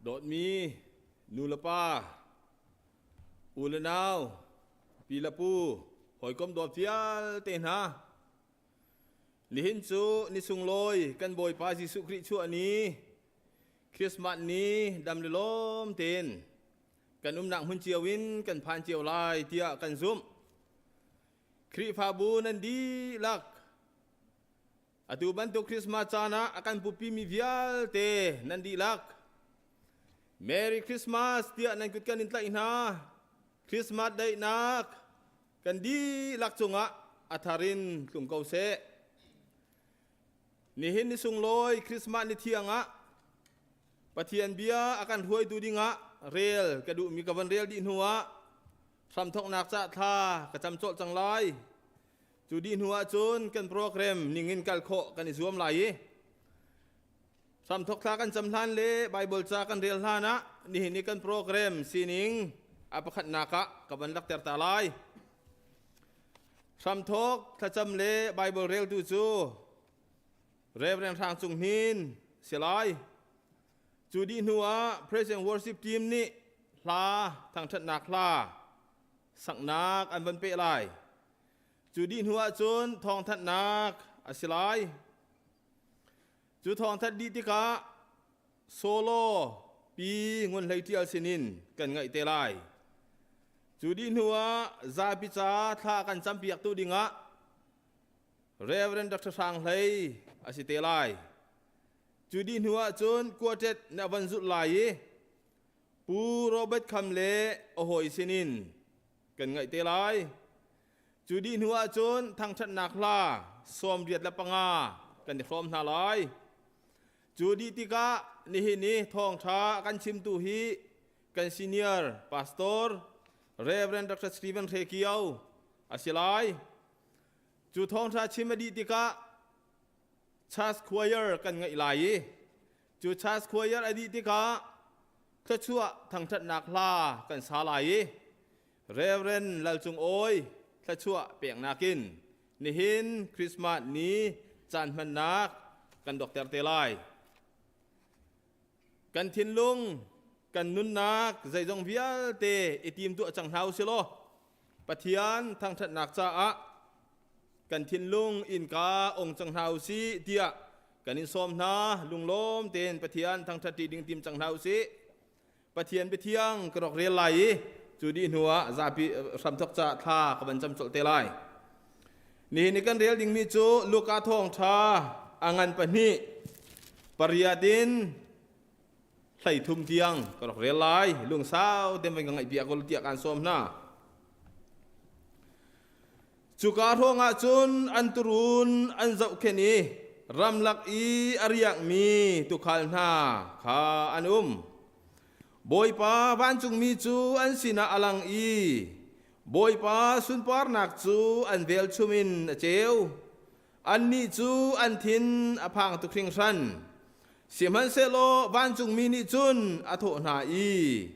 Dawtmi nu le pa, u le nau, pi le pu, hawikom dawt vialte hna, nihin cu ni sunglawi kan Bawipa Jesuh Khrih chuah ni, Christmas ni dam le lawm tein kan umnak hmun cio in kan phan cio lai tiah kan zumh. Khrihfabu nan dihlak Atu bantuk Christmas caan ah a kan pupimi vialte nan dihlak Merry Christmas tiah nan kut kan in tlaih hna. Christmas daihnak kan dihlak cungah a thar in tlung ko seh. Nihin ni sunglawi Christmas ni thiang ah Pathian bia a kan hruaitu dingah rel ka duhmi ka van rel dih hnu ah hramthoknak ca thla ka cam cawlh cang lai. Cu dih hnu ahcun kan program ningin kal khawh kan i zuam lai i hramthok thla kan cam hlan le Bible ca kan rel hlan ah nihin i kan program sining a pakhatnak ah ka van lakter ta lai. Hramthok thlacam le Bible reltu cu Reverend Hrang Cung Hnin si lai. Cu dih hnu ah Praise and Worship team nih hla thangṭhatnak hla saknak an van peh lai. Cu dih hnu ahcun thawngthanhnak a si lai. Cu thawngthanh dih tikah solo pi Ngun Hlei Ṭial sinin kan ngaih te lai. Cu dih hnu ah zapi ca thla kan campiaktu dingah Reverend Dr. Hrang Hlei a si te lai. Cu dih hnu ahcun quartet nih a van zulh lai i Pu Robert Kham le a hawi sinin kan ngaih te lai. Cu dih hnu ahcun thangṭhatnak hla 85 kan i hrawm hna lai. Cu dih tikah nihin i thawngṭha a kan chimtu hi kan senior pastor Reverend Dr. Stephen Hre Kio a si lai. Cu thawngṭha chim a dih tikah Church choir kan ngeih lai i Cu church choir a dih tikah thluachuah thangṭhatnak hla kan sa lai i Reverend Lal Cung Awi thluachuah peknak in nihin Christmas ni caan hmannak kan dokter te lai. Kan thinlung, kan nunnak zeizong vialte i tim tuah cang hna u silaw Pathian thangṭhatnak caah kan thinlung innka ong cang hna u sih tiah kan in sawm hna. Lunglawm tein Pathian thangṭhat ṭi ding tim cang hna u sih. Pathian biathiang ka rak rel lai i cu dih hnu ah zapi hramthok ca thla ka van cam colh te lai. Nihin i kan rel dingmi cu Luka thawngṭha a ngan pahnih pariat in 13 tiang ka rak rel lai. Lungsau te ka ngaih piak ko tiah kaan sawm hna. Cuka hrawng ah cun an turun an zohkhenh i ramlak i a riakmi tuukhal hna kha an um. Bawipa vancungmi cu an sinah a lang i Bawipa sunparnak cu an velchum in a ceu. Annih cu an thin a phang tuk hringhran. Sihmanhsehlaw vancungmi nih cun a thawh hna i,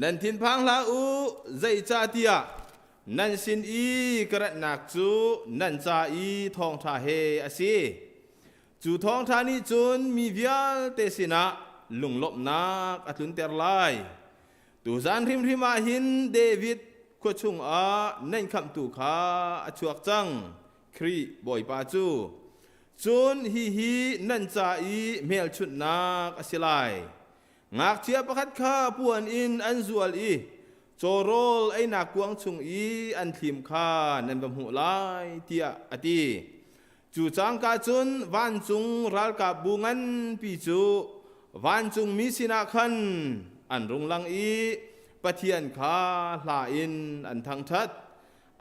Nan thinphang hlah u, zeicahtiah nan sin i ka ratnak cu nan ca i thawngṭha he a si. Cu thawngṭha nih cun mi vialte sinah lunglawmhnak a tlunter lai. Tuzan hrimhrim ah hin David khua chungah nan khamhtu kha a chuak cang. Khrih Bawipa cu. Cun hihi nan ca i hmelchunhnak a si lai. Ngakchia pakhat kha puan in an zual i cawrawl einak kuang chung i an thlim kha nan va hmuh lai, tiah a ti. Cu cangka cun vancung ralkapbu nganpi cu vancungmi sinah khan an rung lang i Pathian kha hla in an thangṭhat.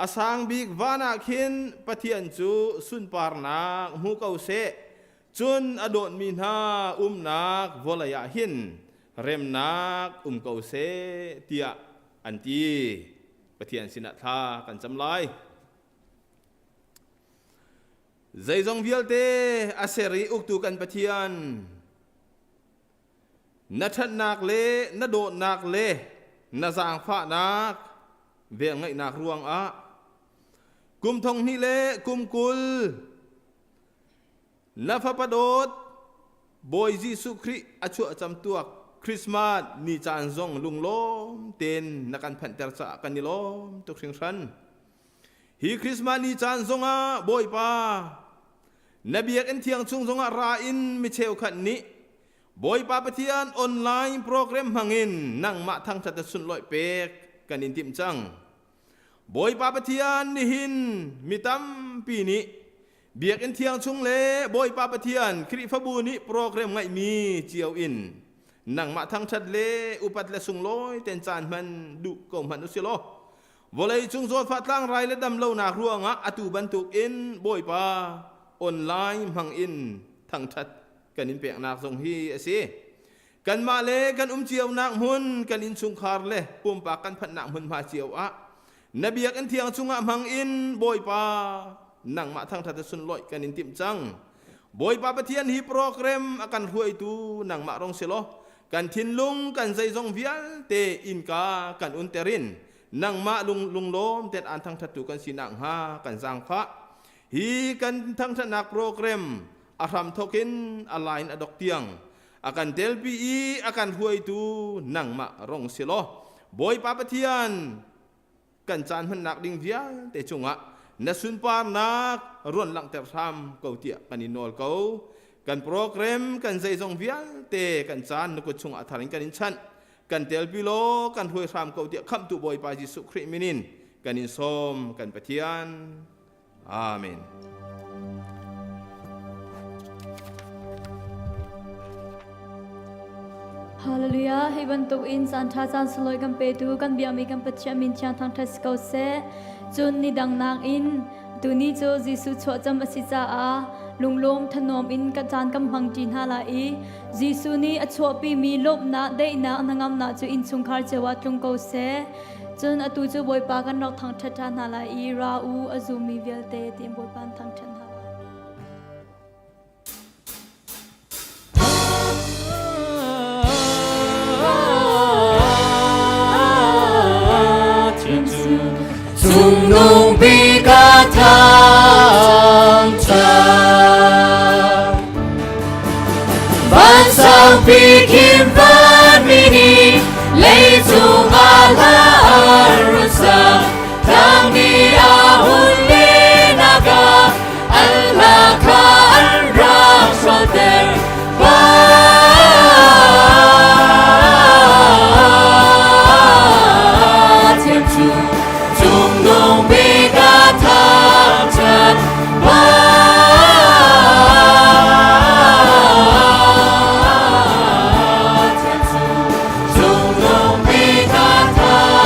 A sang bik van ah khin Pathian cu sunparnak hmu ko seh, cun a dawtmi hna umnak vawlei ah hin remnak um ko seh, tiah an ti. Pathian sinah thla kan cam lai. Zeizong vialte a ser i uktu kan Pathian, na ṭhatnak le na dawtnak le na zaangfahnak velngeihnak ruangah kum thong hnih le kum 20 na fapa dawt Bawi Jesuh Khrih a chuah camtuak Christmas ni caan zong lunglawm tein na kan phanhter caah kan i lawm tuk hringhran. Hi Christmas ni caan zongah Bawipa na biakinn thiang chung zongah ra in mi cheukhat nih Bawipa Pathian online program hmangin nangmah thangṭhat le sunlawih pek kan in timh cang. Bawipa Pathian nihin mi tampi nih Biakinn thiang chung le Bawipa Pathian Khrihfabu nih program ngeihmi cio in nangmah thangṭhat le upat le sunglawi ten caan hman duh ko hmanh usih law vawlei cung zawtfah tlangrai le damlonak ruangah atu bantukin Bawipa online hmang in thangṭhat kan in peknak zong hi a si. Kanmah le kan um cionak hmun, kan innchungkhar le pumpak kan phanhnak hmunhma cio ah na biakinn thiang chungah hmang in Bawipa nangmah thangṭhat le sunlawih kan in timh cang. Bawipa Pathian hi program a kan hruaitu nangmah rong si law kan thinlung kan zeizong vialte innka kan unter in nangmah lung lunglawm ten aan thangṭhattu kan si nakhnga kan zaangfah. Hi kan thangṭhatnak program a hramthawk in a line a dok tiang a kan telpi i a kan hruaitu nangmah rong si law Bawipa Pathian kan caan hmannak ding vialte cungah na sunparnak ruan langhter hram ko tiah kan in nawl ko. Kan program kan zeizong vialte kan caan na kut chungah thar in kan in chanh. Kan telpi law kan hruai hram ko tiah khamhtu Bawipa Jesuh Khrih min in kan in sawm kan Pathian. Amen. Hallelujah. Hi bantuk in caan ṭha caan sunglawi kan petu kan biakmi kan Pathian min thiang thangṭhat si ko seh. Cun ni dang nakin tuni cu Jesuh chuahcam a si caah lunglawm thanuam in kan caan kan hmang ṭi hna lai i Jesuh nih a chuahpimi lawmhnak, daihnak, hnangamnak cu innchungkhar cio ah tlung ko seh. Cun atu cu Bawipa kan rak thangṭhat ṭhan hna lai i ra u a zummi vialte tiin Bawipa an thangṭhat hna lai. Cungnung bik a thangṭhat Vansangpi khin vanmi nih leicung ah hla an run sak tlang nih a hun lehnak ah an hla kha an rak hrawlter Pa Thiang cu cungnung bik a thangṭhat Pa Thiang cu cungnung bik a thangṭhat.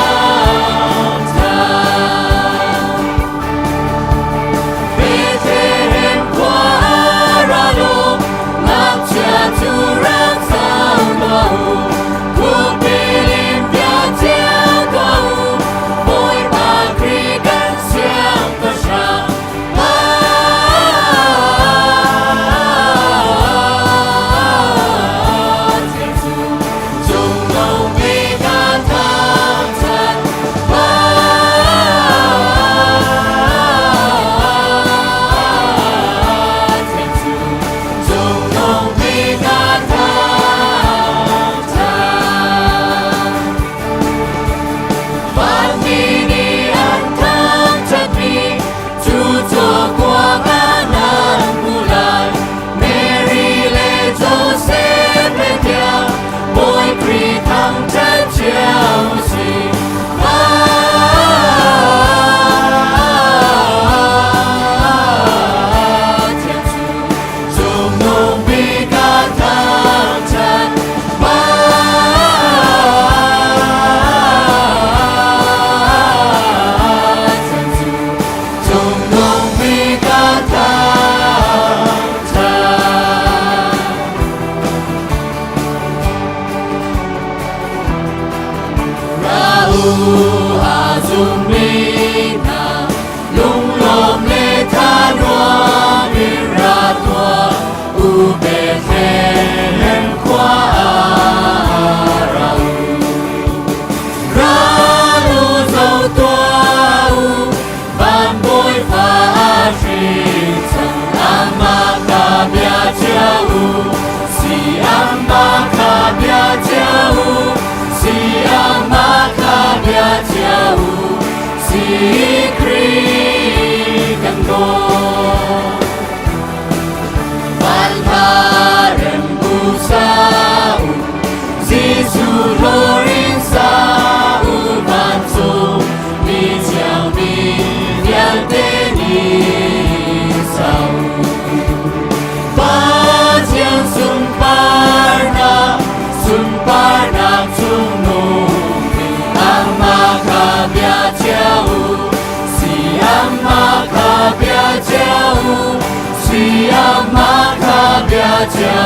cio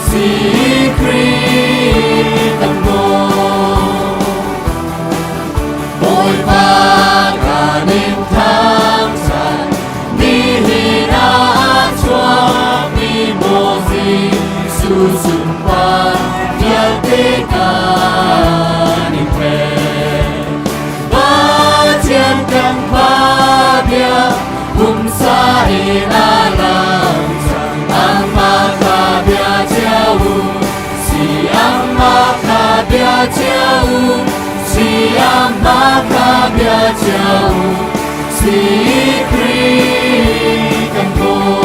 si Khrih kan nawl. Bawipa kan in thangṭhat, nihin ah a chuakmi maw Jesuh sunpar vialte kan in pek. Pathian kan Pa bia pumsa in a lang cang, amah kha bia cio u si, amah kha bia cio u si, amah kha bia cio u si, Khrih kan Bawi.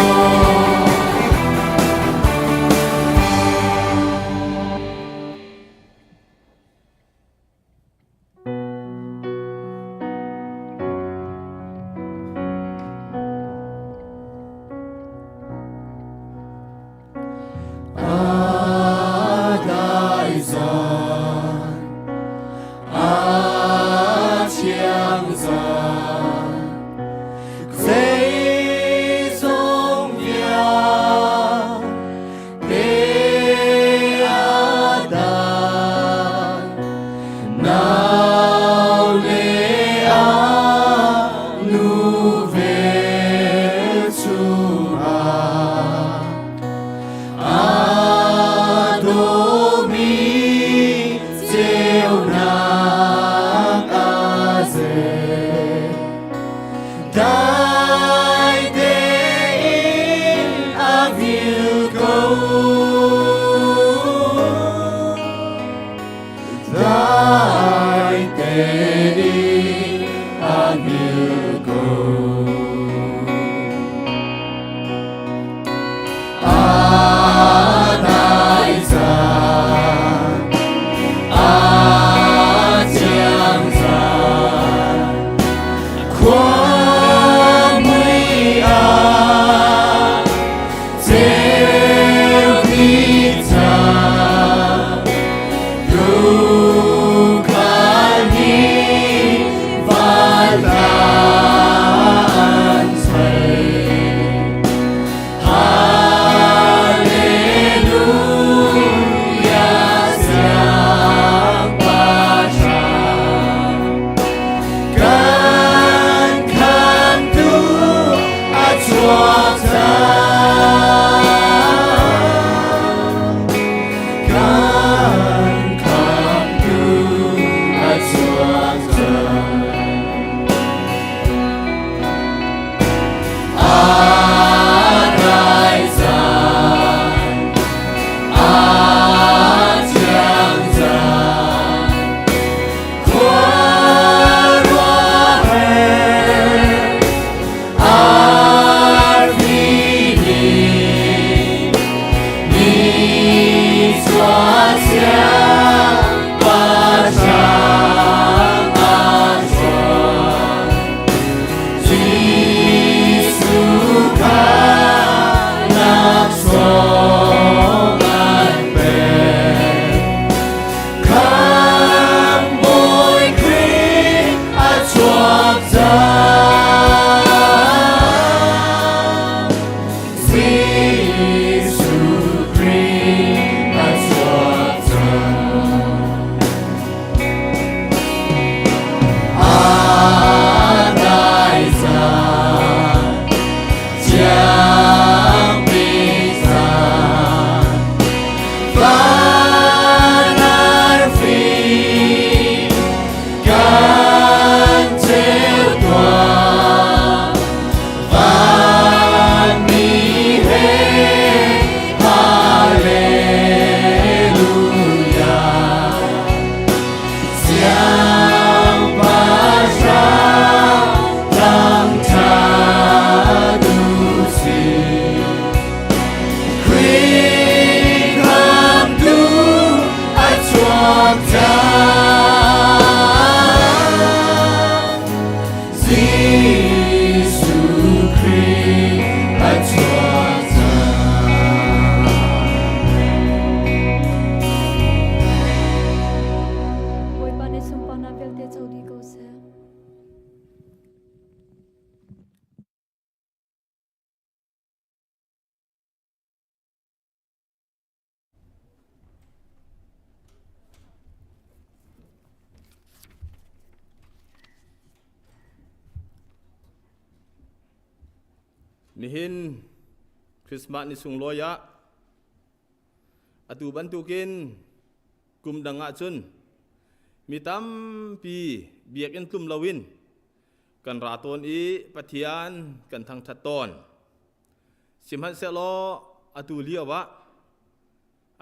A dai zan, a thiang zan, zeizong vialte a dai. Nau le a nu velchum ah a dawmi ceunak a zel. Dai tein a vil ko. Dai tein a hngilh ko. A dai zan, a thiang zan, khua mui ah ceu ni cang. Tuukhal nih van an chei. Hallelujah, Siangpahrang. Kan khamtu a chuak cang. Kan khamtu a chuak cang. A dai zan, a thiang zan, khuaruahhar arfi nih nichuah siangpahrang a chuak. Jesuh kha laksawng an pek. Khamhbawi Khrih a chuak cang. Jesuh Khrih a chuak cang. A dai zan, thiang bik zan, van arfi kan ceu tuah, vanmi he Hallelujah. Siangpahrang thangṭhat u sih. Khrih khamtu Nihin Christmas ni sunglawi ah atu bantukin kum dang ahcun mi tampi biakinn tlum loin kan ra tawn i Pathian kan thangṭhat tawn. Sihmanhsehlaw atu lio ah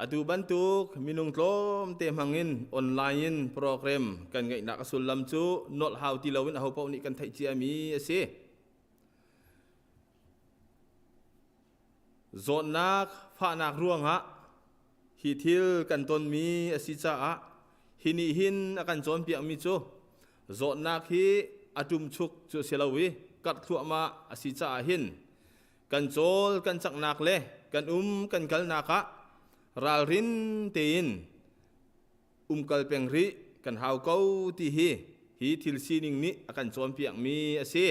atu bantuk minung tlawmte hmangin online in program kan ngeihnak a sullam cu nolh hau ti loin ahopaoh nih kan theih ciami a si. Zawtnak fahnak ruangah hi thil kan tonmi a si caah hi nih hin a kan cawnpiakmi cu zawtnak hi a ṭumchuk cu a si lo i karh thluahmah a si caah hin kan cawl kan caknak le kan um kan kalnak ah ralrin tein umkal peng rih kan hau ko ti hi hi thil sining nih a kan cawnpiakmi a si.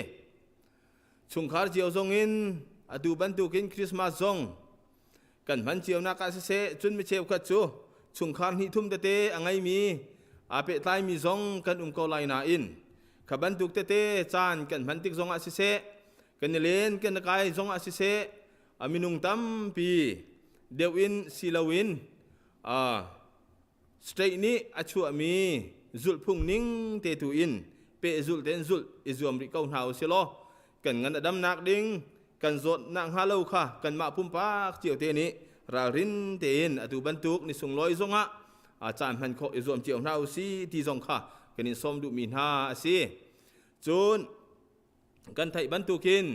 Chungkhar cio zongin atu bantukin Christmas zong kan hman cionak ah siseh cun mi cheukhat cu chungkhar hnih thum tete a ngeimi aa pehtlaimi zong kan um ko lai nain kha bantuk tete caan kan hman tik zongah siseh kan i len kan i kai zongah siseh a minung tampi deuh in si loin State nih a chuahmi zulhphung ning te tu in pehzulh tein zulh i zuam rih ko hna usih law kan ngan a damnak ding kan zawtnak hnga lo kha kanmah pumpak cio te nih ralrin tein atu bantuk ni sunglawi zongah caan hman khawh i zuam cio hna usih ti zong kha kan in sawm duhmi hna a si. Cun kan theih bantukin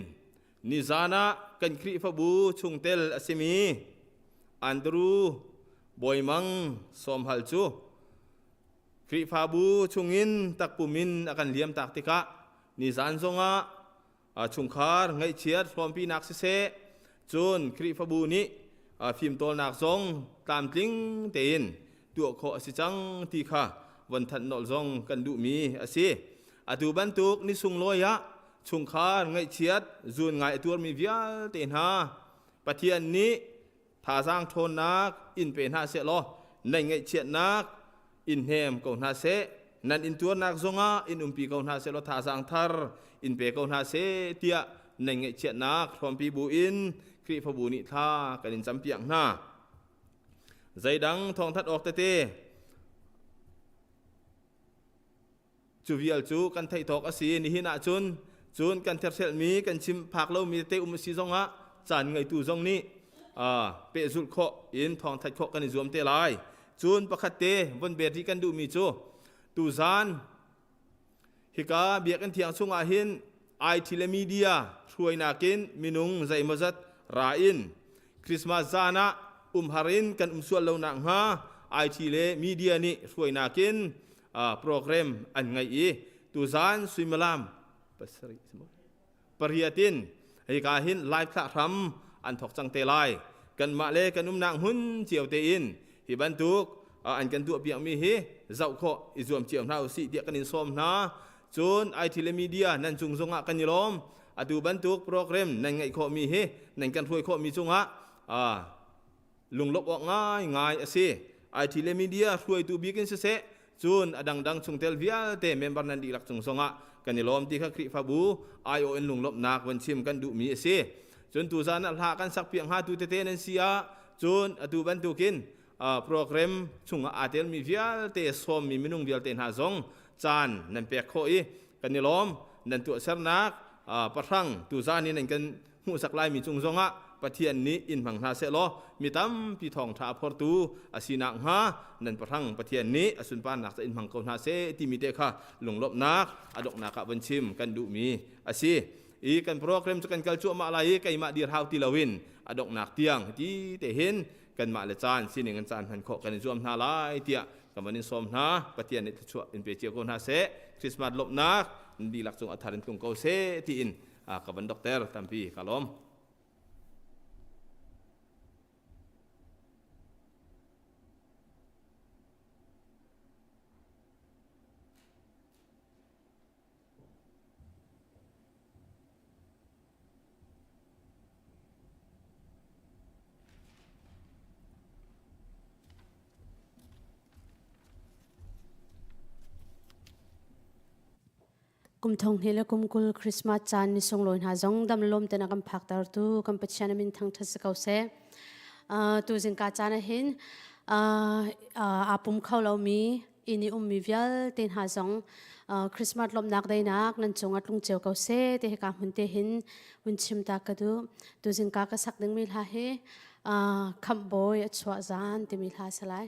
nizan ah kan Khrihfabu chungtel a simi Andrew Bawimang Sawmhal cu Khrihfabu chungin takpum in a kan liamtak tikah nizan zongah chungkhar ngaihchiat hrawmpinak siseh cun Khrihfabu nih fimtawlnak zong tlamtling tein tuah khawh a si cang ti kha von thanh nolh zong kan duhmi a si. Atu bantuk ni sunglawi ah chungkhar ngaihchiat zuun ngai a tuarmi vialte hna Pathian nih thazaang ṭhawnnak in pe hna seh law nan ngaihchiatnak in hnem ko hna seh nan intuarnak zongah in umpi ko hna seh law thazaang thar in pe ko hna seh tiah nan ngaihchiatnak hrawmpi bu in Khrihfabu nih thla kan in campiak hna. Zeidang thawngthat awk tete Cu vial cu kan theih tawk a si. Nihin ahcun cun kan therselmi kan chim phak lomi tete um a si zongah caan ngeitu zong nih pehzulh khawh in thawngthat khawh kan i zuam te lai. Cun pakhat te von bet rih kan duhmi cu tuzan hika biakinn thiang chungah hin IT le media hruainak in minung zeimawzat ra in Christmas zan ah umhar in kan um sual lo nakhnga IT le media nih hruainak in program an ngeih i tuzan suimilam pariat in hika hin live thlah hram an thok cang te lai. Kanmah le kan umnak hmun cio tein hi bantuk an kan tuah piakmi hi zoh khawh i zuam cio hna usih tiah kan in sawm hna. Cun IT le media nan cung zongah kan i lawm. Atu bantuk program nan ngeih khawhmi hi nan kan hruai khawhmi cungah lunglawmh awk ngaingai a si. IT le media hruaitu bik in siseh, cun a dangdang chungtel vialte member nan dihlak cung zongah kan i lawm ti kha Khrihfabu aiawh in lunglawmhnak von chim kan duhmi a si. Cun tuzan ah hla kan sakpiak hngatu tete nan si ah, cun atu bantukin program chungah aa telmi vialte sawmmi minung vialte hna zong caan nan pek khawh i kan i lawm. Nan tuahsernak pahrang tuzan i nan kan hmuhsak laimi cung zongah Pathian nih in hmang hna seh law mi tampi thawngṭha a phortu a si nakhnga nan pahrang Pathian nih a sunparnak ca in hmang ko hna seh timi te kha lunglawmhnak a donghnak ah von chim kan duhmi a si. I kan program cu kan kal cuahmah lai i keimah dir hau ti loin a donghnak tiang ti te hin kanmah le caan sining in caan hman khawh kan i zuam hna lai tiah kan van in sawm hna. Pathian nih thluachuah in pe cio ko hna seh. Christmas lawmhnak dihlak cung a thar in tlung ko seh tiin ka van dokter tampi ka lawm. Kum thong hnih le kum 20 Christmas caan ni sunglawi hna zong dam lawm ten a kan phaktertu kan Pathian a min thangṭhat si ko seh. Tu zingka caan ah hin aa pum kho lomi inn i ummi vialte hna zong Christmas lawmhnak deinak nan cungah tlung cio ko seh ti hika hmun te hin hun chim ta ka duh. Tu zingka ka sak dingmi hla hi Khamh Bawi a chuah zan timi hla a si lai.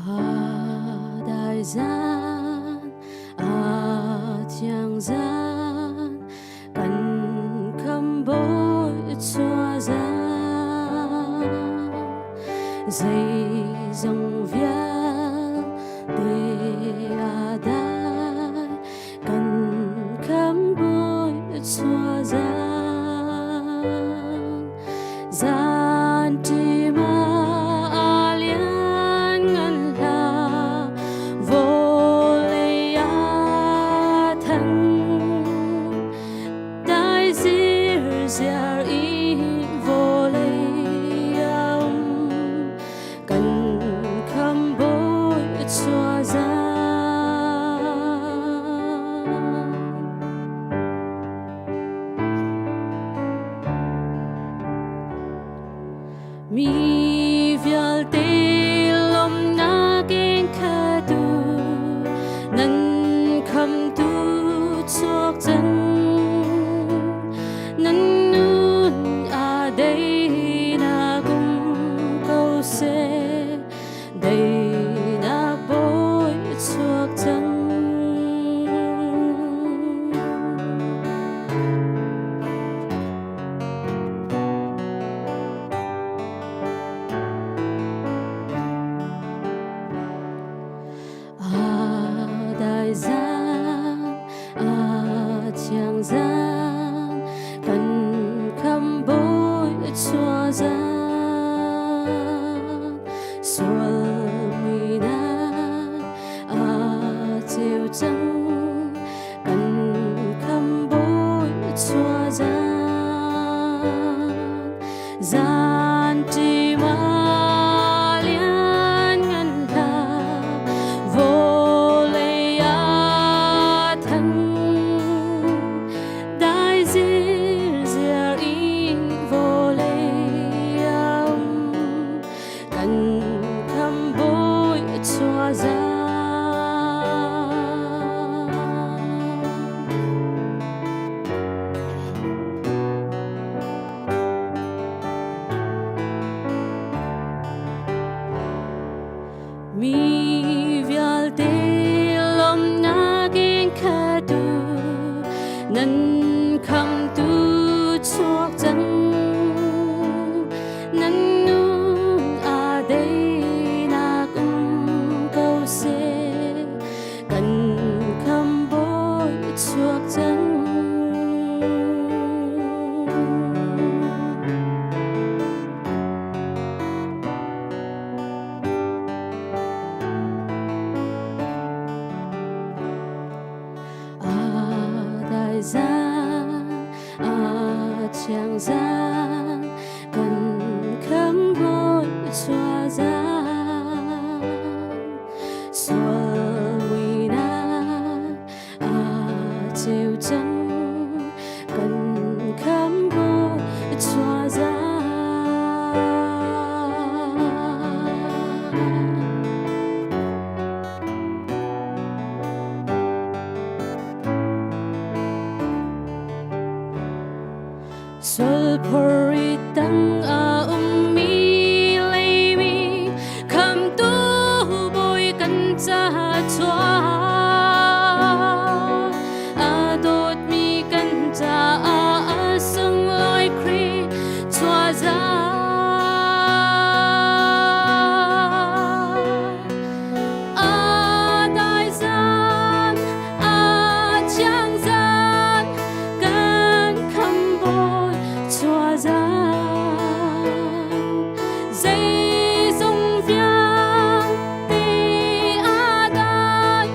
A dai zan, a thiang zan, kan kham bawi chua zan. Zeizong vialte a dai, kan kham bawi chua zan. Zan ṭima a lian ngan hla, vawlei a than. Dai zirziar in vawlei a um, kan kham bawi chua zan. Mi vialte lawmnak in khatu nan khamtu chuak cang nan nun a deinak um ko seh deinak bawi chuak cang. A dai zan, a thiang zan, kan kham bawi chua zan. Sual muinak a ceu cang, kan kham bawi chua zan. Zan ṭima lian ngan hla, vawlei a than. Dai zirziar in vawlei a um, kan kham bawi chua zan. Mi vialte lawmnak in khatu nan khamtu chuak cang nan nun a deinak um ko seh kan kham bawi chuak cang. A dai zan, a thiang zan, kan kham bawi chua zan. Sual muinak a ceu cang, kan kham bawi chua zan. Sulphur tang a ummi leimi khamtu bawi kan ca chuah a dawtmi kan caah a sunglawi Khrih chuah zan. A dai zan, a thiang zan, kan khambawi chua zan. Zeizong vialte a dai,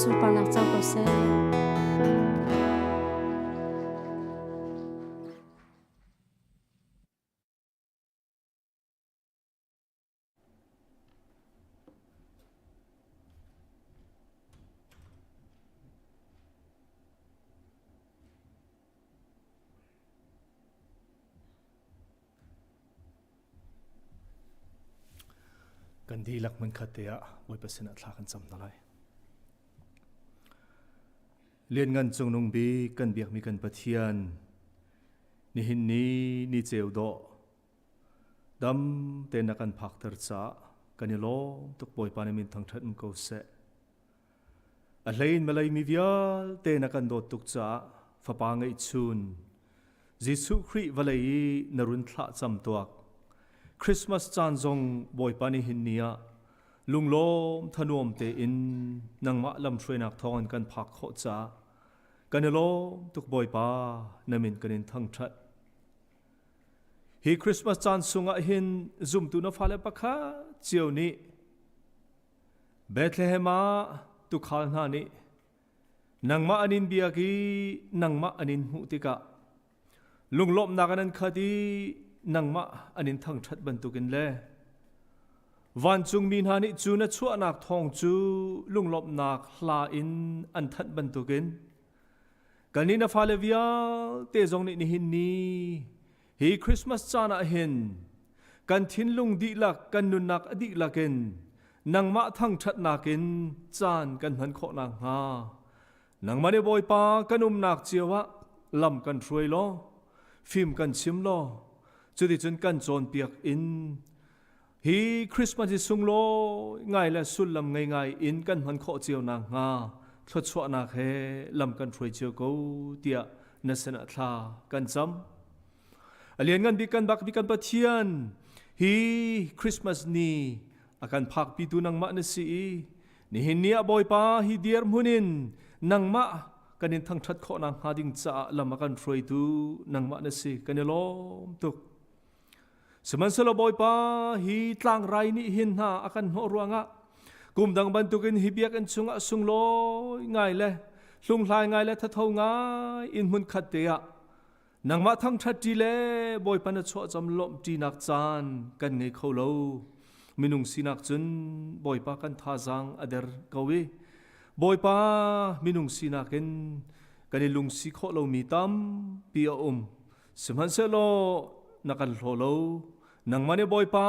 sunparnak co ko seh. Kan dihlak hmunkhat te ah Bawipa sinah thla kan cam hna lai. Lianngan cungnung bik kan biakmi kan Pathian, nihin ni ni ceu dawh dam tein na kan phakter caah kan i lawm tuk. Bawipa nih min thangṭhat um ko seh. A hlein Malay mi vialte na kan dawt tuk caah fapa ngeihchun Jesuh Khrih vawlei i na run thlah camtuak. Christmas caan zong Bawipa nih hin ni ah lunglawm thanuam tein nangmah lamhruainak thawngin kan phak khawh caah kan i lawm tuk. Bawipa, na min kan in thangṭhat. Hi Christmas caan sungah hin zumtu na fale pakhat cio nih Bethlehem ah tuukhal hna nih nangmah an in biak i nangmah an in hmuh tikah lunglawmhnak in an khat i nangmah an in thangṭhat bantukin le vancungmi hna nih cu na chuahnak thawng cu lunglawmhnak hla in an thanh bantukin kannih na fale vialte zong nih nihin ni hi Christmas caan ah hin kan thinlung dihlak, kan nunnak a dihlak in nangmah thangṭhatnak in caan kan hman khawh nakhnga nangmah nih Bawipa kan umnak cio ah lam kan hruai law, fim kan chim law, cuticun kan cawnpiak in hi Christmas hi sunglawi ngai le sullam ngei ngai in kan hman khawh cio nakhnga thluachuahnak he lam kan hruai cio ko tiah na sinah thla kan cam. A lianngan bik kan bak bik kan Pathian, hi Christmas ni a kan phakpitu nangmah na si i nihin ni ah Bawipa hi dirhmun in nangmah kan in thangṭhat khawh nakhnga ding caah lam a kan hruaitu nangmah na si, kan i lawm tuk. Sihmanhsehlaw Bawipa, hi tlangrai nih hin hna a kan hnawh ruangah kum dang bantukin hi biakinn chungah sunglawi ngai le hlunghlai ngai le thatho ngai in hmun khat te ah nangmah thangṭhat ṭi le Bawipa na chuahcam lawmh ṭinak caan kan ngei kho lo. Minung sinak cun Bawipa kan thazaang a der ko i Bawipa minung sinak in kan i lungsi khawh lomi tampi a um. Sihmanhsehlaw na kan hlaw lo. Nangmah nih Bawipa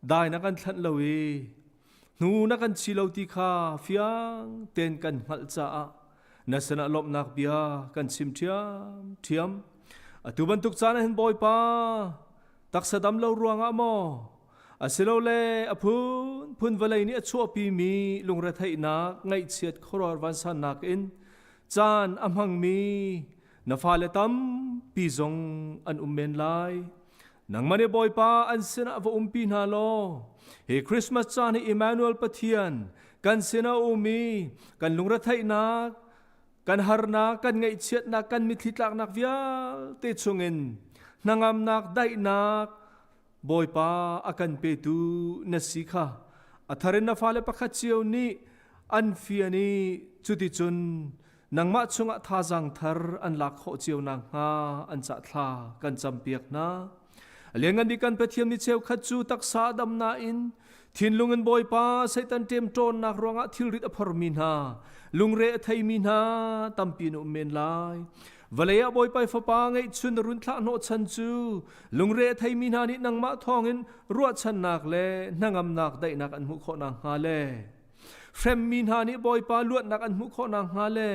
dai na kan thlanh lo i hnu na kan chi lo ti kha fiang tein kan hngalh caah na sinah lawmhnak bia kan chim ṭhiamṭhiam. Atu bantuk caan ah hin Bawipa, taksa dam lo ruangah maw, asilole a phunphun vawlei nih a chuahpimi lungretheihnak, ngaihchiat khuaruahhar vansannak in caan a hmangmi na fale tampi zong an um men lai. Nangmah nih Bawipa an sinah va umpi hna law hi Christmas caan hi Emmanuel Pathian kan sinah um i kan lungretheihnak, kan harnak, kan ngaihchiatnak, kan mitthli tlaknak vialte chungin hnangamnak, daihnak Bawipa a kan petu na si kha a thar in na fale pakhat cio nih an fian i cuticun nangmah chungah thazaang thar an lak khawh cio nakhnga an cah thla kan campiak hna. A lianngan bik kan Pathian ni cheukhat cu taksa dam nain thinlung in Bawipa Satan ṭemṭawnnak ruangah thilrit a phormi hna, lungre a theimi hna tampi an um men lai. Vawlei ah Bawipa Fapa ngeihchun run thlah hnawhchan cu lungre a theimi hna nih nangmah thawngin ruahchannak le hnangamnak daihnak an hmuh khawh nakhnga le hremmi hna nih Bawipa luatnak an hmuh khawh nakhnga le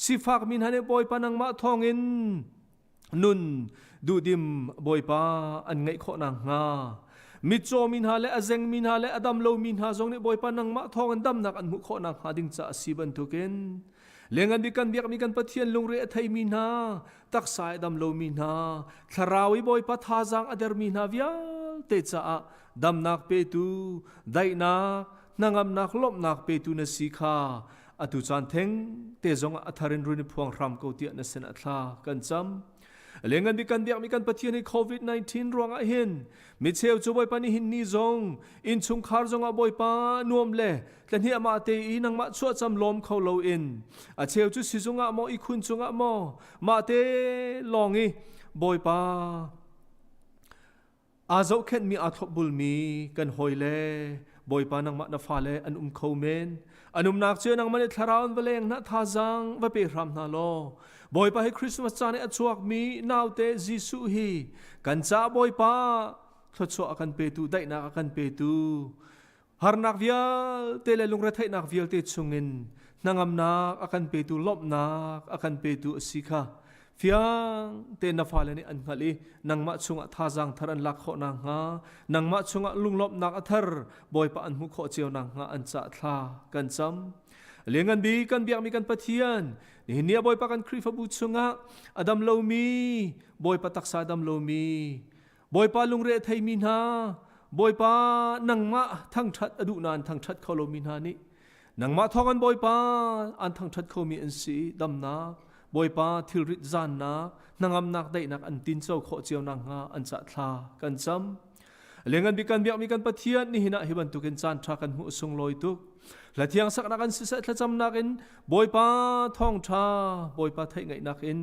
sifakmi hna nih Bawipa nangmah thawngin nun duhdim Bawipa an ngeih khawh nakhnga, mitcaw mi hna le a zengmi hna le a dam lomi hna zong nih Bawipa nangmah thawngin damnak an hmuh khawh nakhnga ding caah a si bantukin lengan bik kan biakmi kan Pathian, lungre a theimi hna, taksa i dam lomi hna, thlarau i Bawipa thazaang a dermi hna vialte caah damnak petu, daihnak, hnangamnak, lawmhnak petu na si kha atu caan theng te zong ah a thar in run i phuang hram ko tiah na sin ah thla kan cam. Lengan bi kan biakmi kan Pathian hi COVID-19 ruangah hin micheu cu Bawipa nih hin ni zong innchungkhar zongah Bawipa nuam le tlahnih amah te i nangmah chuahcam lawm kho loin a cheu cu sizung ah maw ihkhun cungah maw mah te lawng i Bawipa aa zohkhenhmi aa thlopbulmi kan hawi le Bawipa nangmah na fale an um kho men an umnak cu nangmah nih thlarau in va leng hna thazaang va pe hram hna law Bawipa hi Christmas caan i a chuakmi naute Jesuh hi kan ca Bawipa thluachuah a kan petu daihnak a kan petu Harnak vialte le lungretheihnak vialte chungin hnangamnak a kan petu lawmhnak a kan petu a si kha fiang tein na fale nih an hngalh i nangmah chungah thazaang thar an lak khawh nakhnga nangmah chungah lunglawmhnak a thar Bawipa an hmuh khawh cio nakhnga an cah thla kan cam. Lianngan bik kan biakmi kan Pathian nihin ni ah Bawipa kan Khrihfabu chungah a dam lomi Bawipa taksa dam lomi Bawipa lungre a theimi hna, Bawipa nangmah thangṭhat a duh nain thangṭhat kho lomi hna nih nangmah thawng an Bawipa an thangṭhat khomi an si i damnak, Bawipa thilrit zannak, hnangamnak daihnak an tinco khawh cio nakhnga an cah thla kan cam. Lianngan bik kan biakmi kan Pathian nihin ah hi bantukin caan ṭha kan hmuh sunglawi tuk. Hla thiang saknak an siseh thlacamnak in Bawipa thawngṭha, Bawipa theih ngaihnak in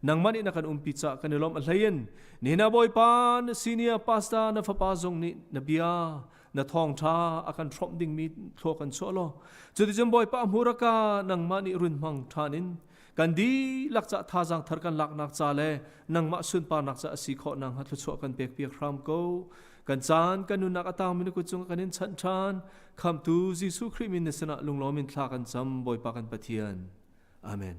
Nangmah nih na kan umpi cah kan i lawmh a hleiin nihin ah Bawipa na senior pastor na fapa zong nih na bia na thawngṭha a kan hrawmh dingmi thlua kan chuah law cuticun Bawipa hmuraka nangmah nih run hmang ṭhan in kan dihlak cah thazaang thar kan laknak ca le nangmah sunparnak ca a si khawh nakhnga thluachuah kan pek piak hram ko kan caan kan nunnak a tangmi na kut cungah kan in chanh ṭhan khamtu Jesuh Khrih min na sinah lunglawm in thla kan cam Bawipa kan Pathian Amen.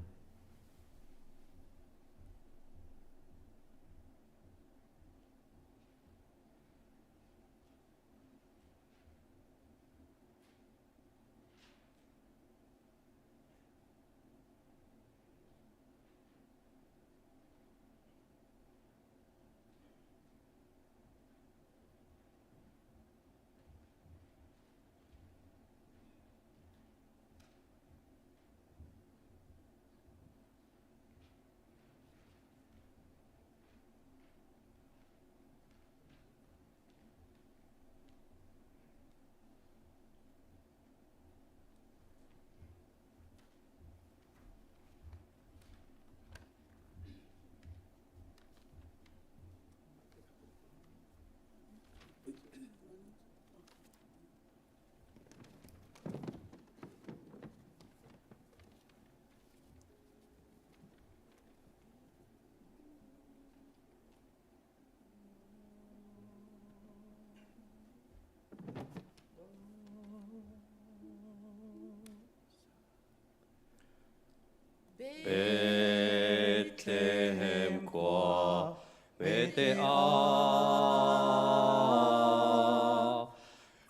Bethlehem khua hmete ah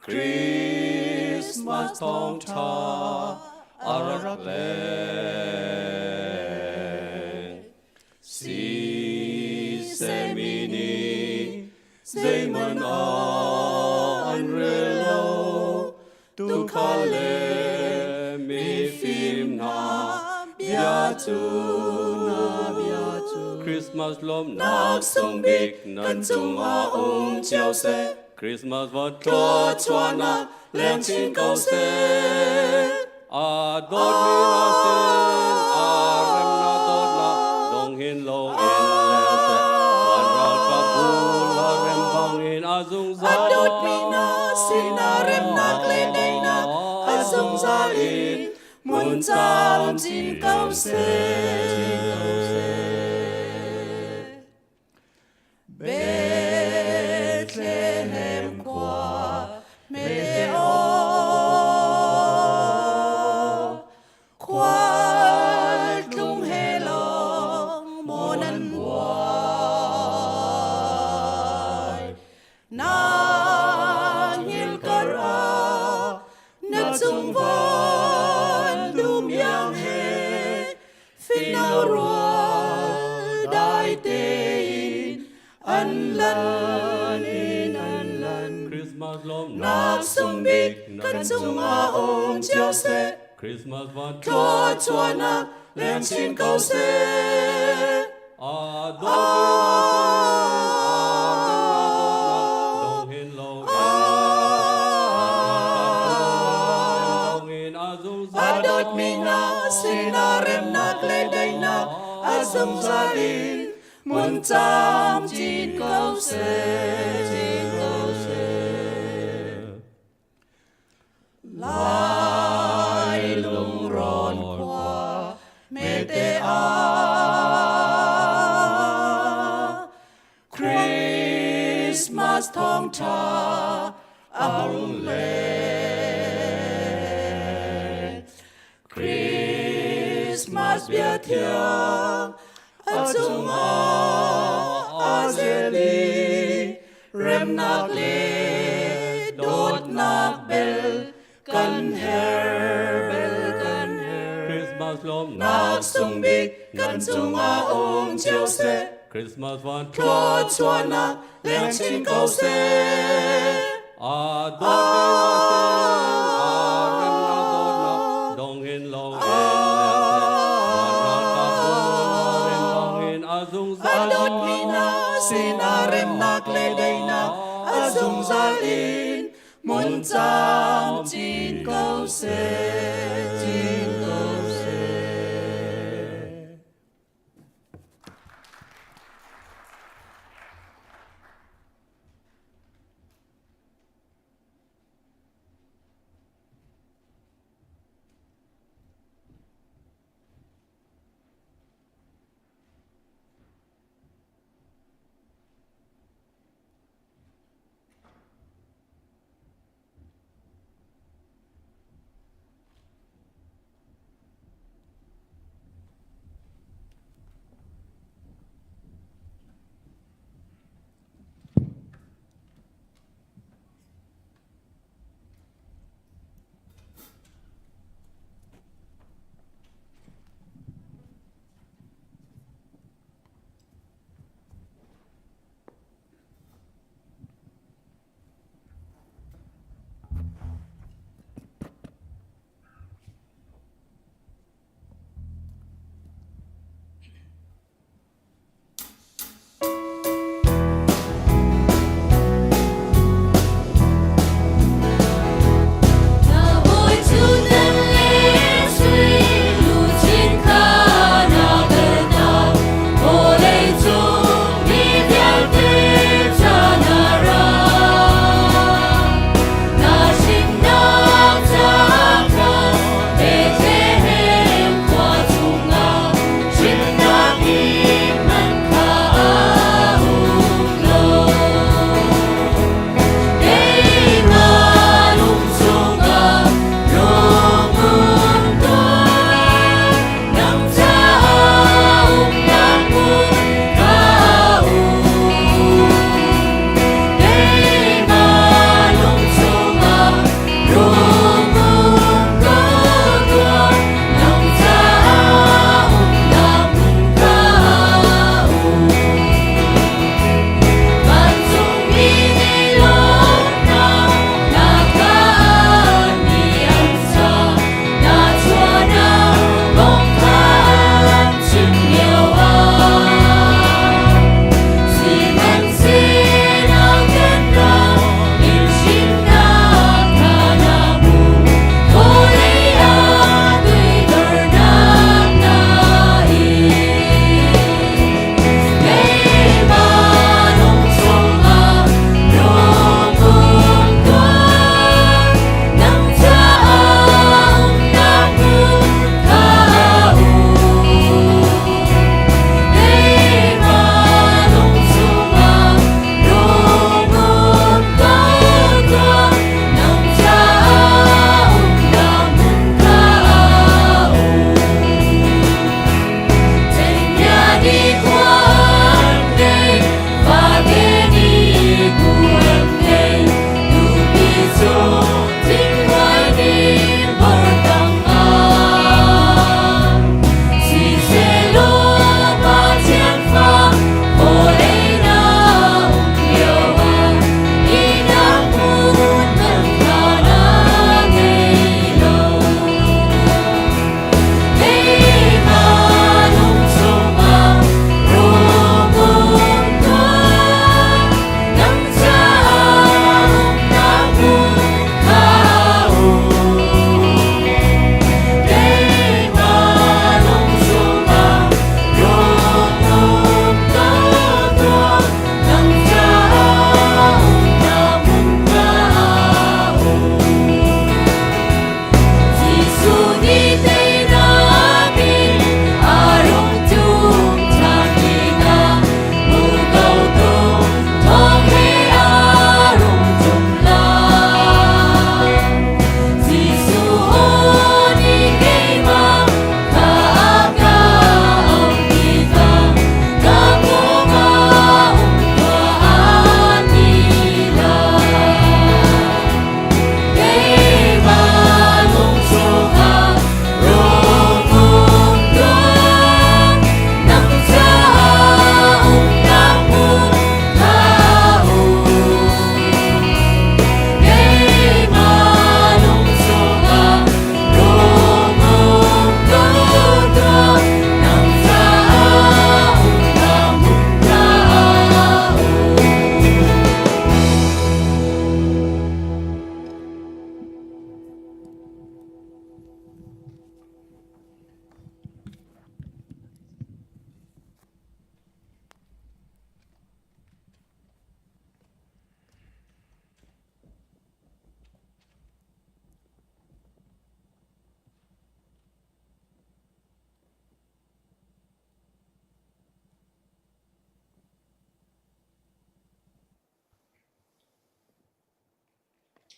Christmas thawngṭha a rak leng. Siseh mi nih zeihmanh ah an rel lo, tuukhal le mifim hna bia cu Christmas lawmhnak sung bik nan cungah um cio seh. Christmas va thluachuahnak leng chin ko seh. A dawtmi na sin a remnak dawtnak dong hin lo in leng seh. Van ralkap bu la rem bang in a zungzal. A dawtmi na sin a remnak le daihnak a zungzal in hmun camcin ko seh. Bethlehem khua hmete aw khualtlung he lawng maw nan buai na hngilh kar ah na cung van dum iang he Fino rual dai tein an lan in an lan. Christmas lawmnak Nak sung bik kan cungah um cio seh. Christmas van Thluachuahnak leng chin ko seh. A dawtmi hna sinah remnak le daihnak a zungzal in hmun camcin ko seh. Cin ko seh. Lai lungrawn khua mete ah Christmas thawngṭha a hung leng. Christmas bia thiang a cungah a zel i remnak le dawtnak bel kan her bel kan her. Christmas lawmnak Nak sung bik kan cungah um cio seh. Christmas van Thluachuahnak leng chin ko seh. A dawt remnak dawtnak dong in lo in van ralkap bu rem bangin a zungzal A dawtmi hna sinah remnak le daihnak a zungzal in hmun camcin ko seh. Cin ko seh.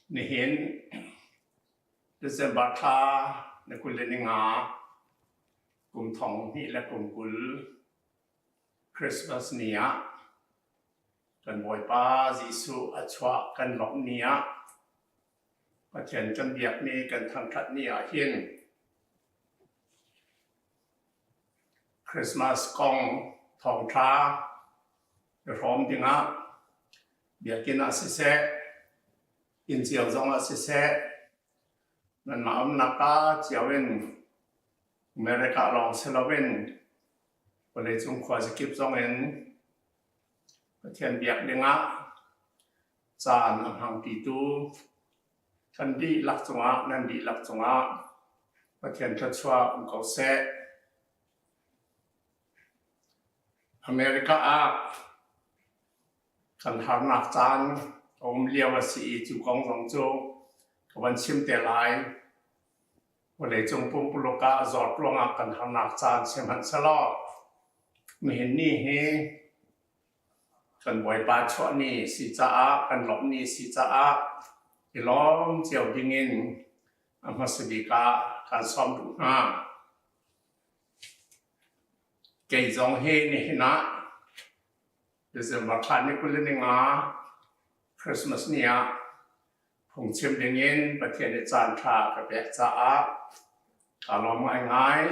Nihin December thla ni 25 kum 2020 Christmas ni ah kan Bawipa Jesuh a chuah kan lawmh ni ah Pathian kan biakmi kan thangṭhat ni ah hin Christmas kong thawngṭha i hrawm dingah biakinn ah siseh, inn cio zongah siseh, nanmah umnak ah cio in America lawng si loin vawleicung khuazakip zongin Pathian biak dingah caan a hmangpitu kan dihlak cungah nan dihlak cungah Pathian thluachuah um ko seh. America ah kan harnak caan a um lio a si i cu kong zong cu ka van chim te lai. Vawleicung pumpuluk ah zawt ruangah kan harnak caan sihmanhsehlaw nihin ni hi kan Bawipa chuah ni si caah kan lawmh ni si caah i lawm cio dingin a hmasa bik ah kaan sawm duh hna. Kei zong hi nihin ah December thla ni 25 Christmas ni ah phungchim dingin Pathian nih caanṭha a ka pek caah kaa lawm ngaingai.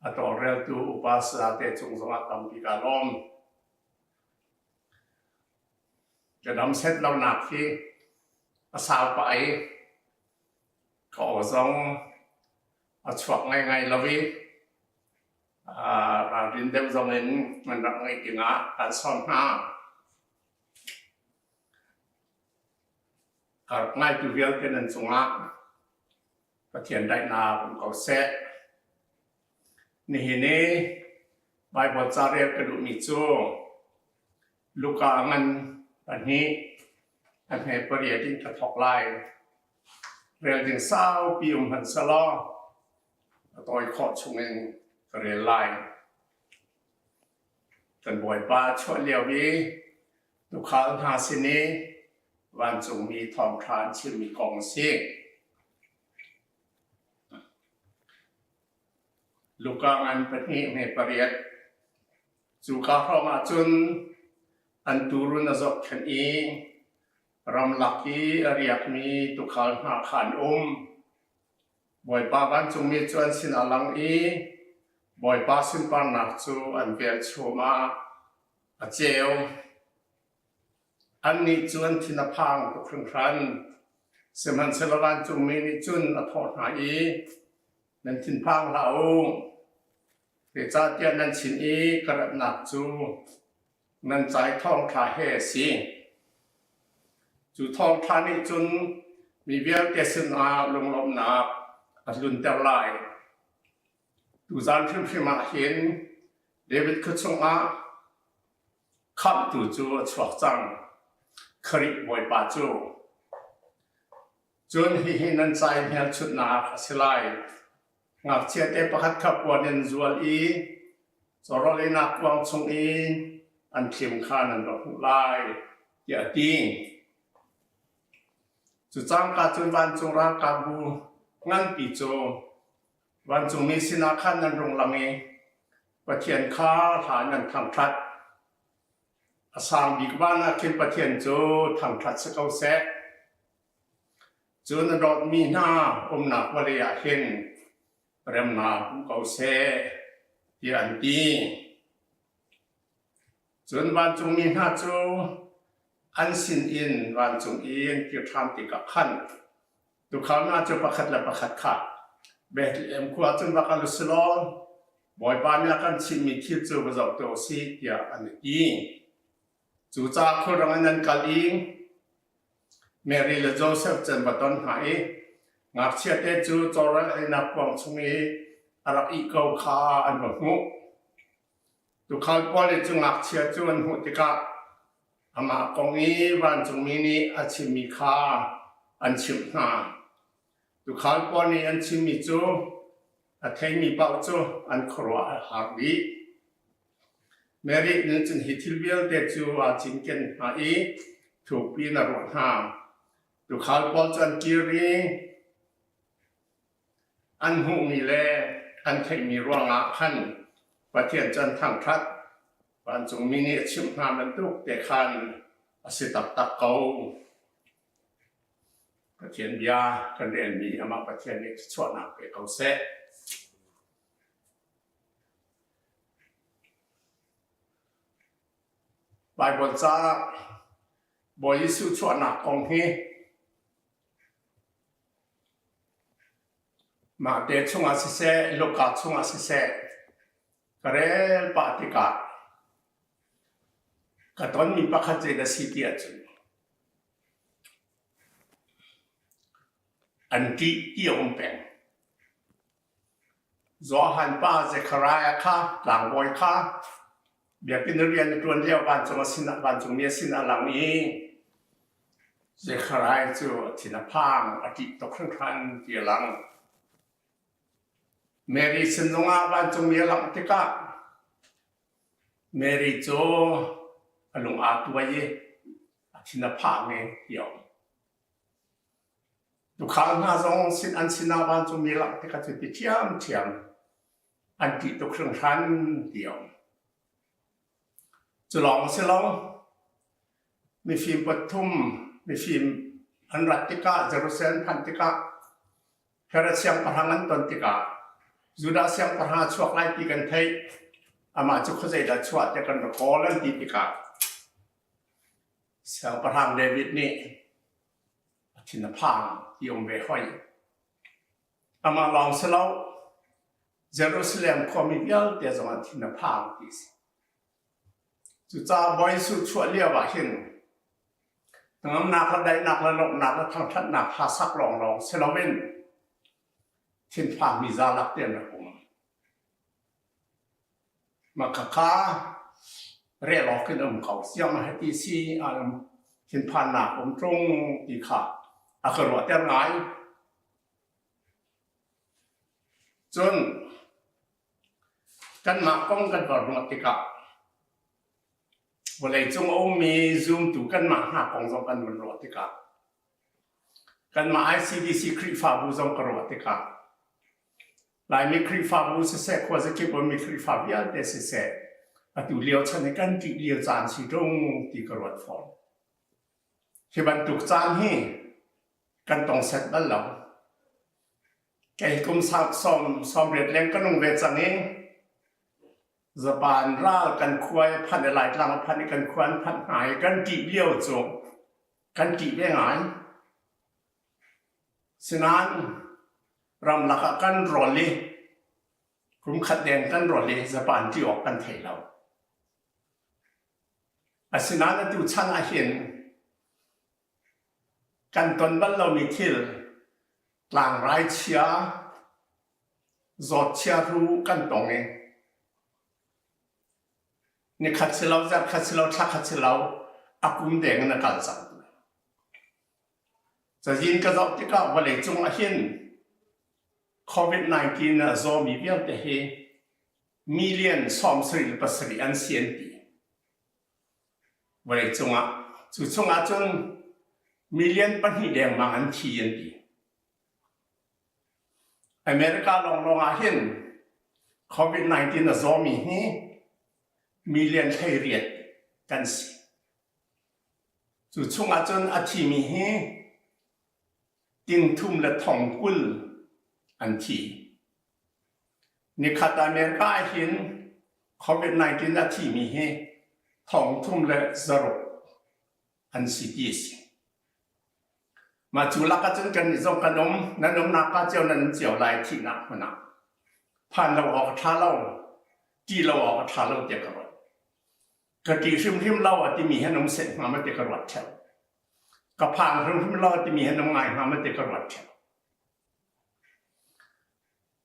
A tawlreltu upa sayate cung zongah tampi kaa lawm. Ka dam set lonak hi a sau pah i ka aw zong a chuak ngaingai lo i ralrin deuh zong in nan rak ngeih dingah kan sawm hna. Ka rak ngaitu vialte nan cungah Pathian daihnak um ko seh. Nihin i Baibal ca rel ka duhmi cu Luka ngan pahnih a hme pariat in ka thawk lai. Rel ding saupi um hmanh selaw a tawi khawh chungin ka rel lai. Kan Bawipa a chuah lio i tuukhal hna sin i vancungmi thawngṭha an chimmi kong a si. Luka ngan pahnih hme pariat. Cuka hrawng ah cun an tuurun a zohkhenh i ramlak i a riakmi tuukhal hna kha an um. Bawipa vancungmi cu an sinah a lang i Bawipa sunparnak cu an velchum ah a ceu. Annih cu an thin a phang tuk hringhran. Sihmanhsehlaw vancungmi nih cun a thawh hna i, Nan thinphang hlah u. Zeicahtiah nan sin i ka ratnak cu nan ca i thawngṭha he a si. Cu thawngṭha nih cun mi vialte sinah lunglawmhnak a tlunter lai. Tuzan hrimhrim ah hin David khua chungah Khamhtu cu a chuak cang, Khrih Bawipa cu. Cun hihi nan ca i hmelchunhnak a si lai. Ngakchiate pakhat kha puan in zual i cawrawl einak kuang chung i an thlim kha nan va hmuh lai, tiah a ti. Cu cangka cun vancung ralkapbu nganpi cu vancungmi sinah khan nan rung lang i Pathian kha hla nan thangṭhat. A sang bik van ah khin Pathian cu thangṭhat si ko seh. Cun a dawtmi hna umnak vawlei ah hin remnak um ko seh, tiah an ti. Cun vancungmi hna cu an sinin vancung i an kir ṭhan tikah khan tuukhal hna cu pakhat le pakhat kha Bethlehem khua cun va kal u si law Bawipa nih a kan chimhmi thil cu va zoh tuah u sih tiah an i ti. Cucaah khulrang in an kal i Mary le Josef cu an va ton hna i ngakchiate cu cawlrawl einak kuang chung i a rak ih ko kha an va hmuh. Tuukhal pawl nih cu ngakchia cu an hmuh tikah amah kong i vancungmi nih a chimmi kha an chimh hna. Tuukhal pawl nih an chimmi cu a theimi paoh cu an khuaruah a har dih. Mary nih cun hi thil vialte cu aa cinken hna i thukpi in a ruah hna. Tuukhal pawl cu an kir i an hmuhmi le an theihmi ruangah khan Pathian cu an thangṭhat. Vancungmi nih a chimh hna bantuk te khan a si taktak ko. Pathian bia kan relmi amah Pathian nih thluachuahnak pe ko seh. Baibal ca Bawi Jesuh chuahnak kong hi mahte chungah siseh, Luka chungah siseh, ka rel pah tikah ka tonmi pakhat zei dah si ti ahcun an ṭih ti a um peng. Johan pa Zekhariah kha tlangbawi kha biakinn rian a ṭuan lio vancung a sinah vancungmi a sinah a lang i Zekhariah cu a thin a phang, a ṭih tuk hringhran ti a lang. Mary sin zongah vancungmi a langh tikah Mary cu a lung aa tuai i a thin a phang i ti a um. Tuukhal hna zong sin an sinah vancungmi langh tikah cu ti ṭhiamṭhiam an ṭih tuk hringhran ti a um. Cu lawng a si lo. Mifim pathum mifim an rat tikah Jerusalem phanh tikah Herod siangpahrang an ton tikah Judah siangpahrang a chuak lai ti kan theih. Amah cu khuazei dah chuah tiah kan ra kawl an ti tikah Siangpahrang David nih a thin a phang ti um ve hoi. Amah lawng si lo, Jerusalem khuami vialte zong an thin a phang ti si. Cucaah Bawi Jesuh chuah lio ah hin hnangamnak le daihnak le lawmhnak le thangṭhatnak hla sak lawnglawng si loin thinphangmi zalak te an rak um. Makhakha rel awk in um ko. Siang hati si thinphannak um ṭung ti kha a ka ruahter ngai. Cun kanmah kong kan van ruah tikah vawleicung a ummi zumtu kanmah hna kong zong kan van ruah tikah kanmah ICBC Khrihfabu zong ka ruah tikah Laimi Khrihfabu siseh, khuazakip ummi Khrihfa vialte siseh, atu lio chan hi kan ṭih lio caan si ṭung ti ka ruat fawn. Hi bantuk caan hi kan tong set bal lo. Kei kum 80 leng ka nung ve cang i Japan ral kan khua i phanh i Laitlang a phanh i kan khua an phanh hna i kan ṭih lio cu kan ṭih ve ngai. Sinain ramlak ah kan rawl i kum khat deng kan rawl i Japan ti awk kan thei lo. Asinain atu chan ah hin kan ton bal lomi thil tlangrai chia, zawt chia ru kan tong i nikhat si lo, zarhkhat si lo, thlakhat si lo, a kum deng in a kal cang. Cazin ka zoh tikah vawleicung ahhin COVID-19 a zawmi vialte hi million 77 an si an ti. Vawleicung ah. Cu chungah cun million pahnih dengmang an thi an ti. America lawnglawng ah hin COVID-19 a zawmi hi million 18 kan si. Cu chungah cun a thimi hi ting thum le 20,000 an thi. Nikhat America ah hin COVID-19 a thimi hi 3,600 an si ti a si. Mah cu lak ahcun kannih zong kan um, nan umnak ka cio nan um cio lai thihnak hmun ah. Phan lo awk a ṭha lo, ṭih lo awk a ṭha lo tiah ka ruat. Ka ṭih hrimhrim lo a timi hi an um set hnga maw ti ka ruat ṭheo. Ka phang hrimhrim lo a timi hi an um ngai hnga maw ti ka ruat ṭheo.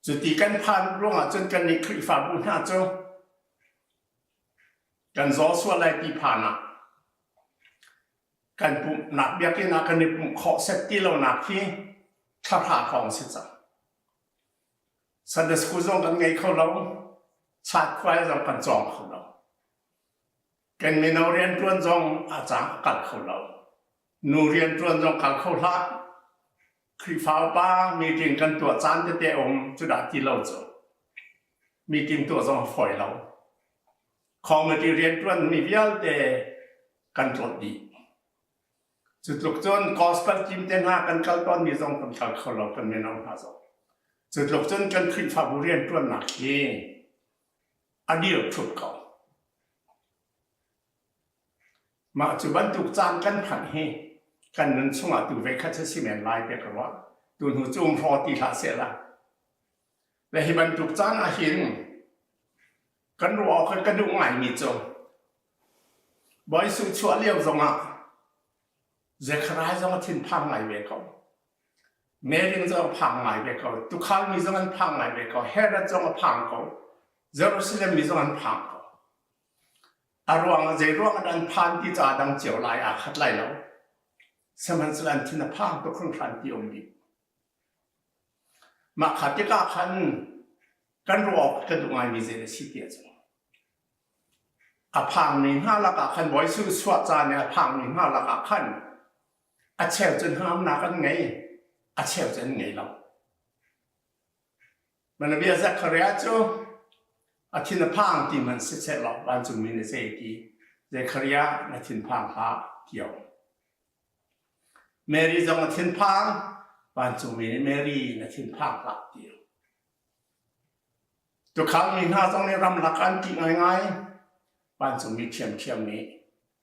Cuti kan phan ruangah cun kannih Khrihfabu hna cu kan zaw sual lai ti phan ah kan pumhnak biakinn ah kan i pumh khawh set ti lonak hi thla hrawng si cang. Sunday school zong kan ngei kho lo. Chatkhuai zong kan cawng kho lo. Kan mino rianṭuan zong a cang a kal kho lo. Nu rianṭuan zong kal kho hlah. Khrihfa upa meeting kan tuah caan tete um cu dah ti lo cu. Meeting tuah zong a fawi lo. Committee rianṭuan mi vialte kan tlawt dih. Cu tluk cun gospel team te hna kan kal tawnmi zong kan kal kho lo kan mino hna zong. Cu tluk cun kan Khrihfabu rianṭuannak hi a dir ṭhup ko. Mah cu bantuk caan kan phanh hi kan nun chungah tu ve khat si men lai tiah ka ruah. Tu hnu cu um hraw ti hlah seh la. Le hi bantuk caan ah hin kan ruah awk ka duh ngaimi cu Bawi Suh chuah lio zongah Zekhariah zong a thinphang ngai ve ko. Mary zong a phang ngai ve ko. Tukhal mi zong an phang ngai ve ko. Herod zong a phang ko. Jerusalem mi zong an phang ko. A ruang zei ruang ah an phan ti ca dang cio lai aa khat lai lo. Sihmanhsehlaw an thin a phang tuk hringhran ti um dih. Mah kha tikah khan kan ruah awk ka duh ngaimi zei a si ti a cu. A phangmi hna lakah khan Bawi Jesuh chuah caan i a phangmi hna lakah khan a cheu cu hnamnak an ngei, a cheu cu an ngei lo. Manabia Zechariah cu a thin a phang ti hmanh siseh law vancungmi nih zei ti Zechariah na thinphang hlah ti a um. Mary zong a thinphang, vancungmi nih Mary na thinphang hlah ti a um. Tukhal mi hna zong nih ramlak an ṭih ngaingai. Vancungmi ṭhiamṭhiam nih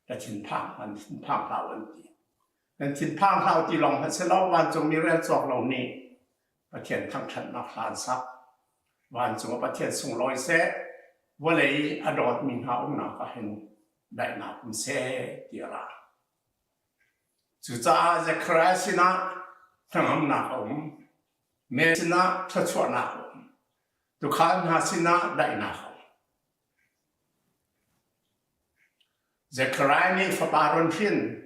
na thinphang an thinphang hlah an ti. Nan thinphang hlah ti lawng hmanh si lo, vancungmi rel cawk lo nih Pathian thangṭhatnak hla an sak. Vancung ah Pathian sunglawi seh, vawlei a dawtmi hna umnak ah hin daihnak um seh ti a ra. Cucaah Zekhariah sinah hnangamnak a um. Mary sinah thluachuahnak a um. Tuukhal hna sinah daihnak a um. Zekhariah nih fapa run hrin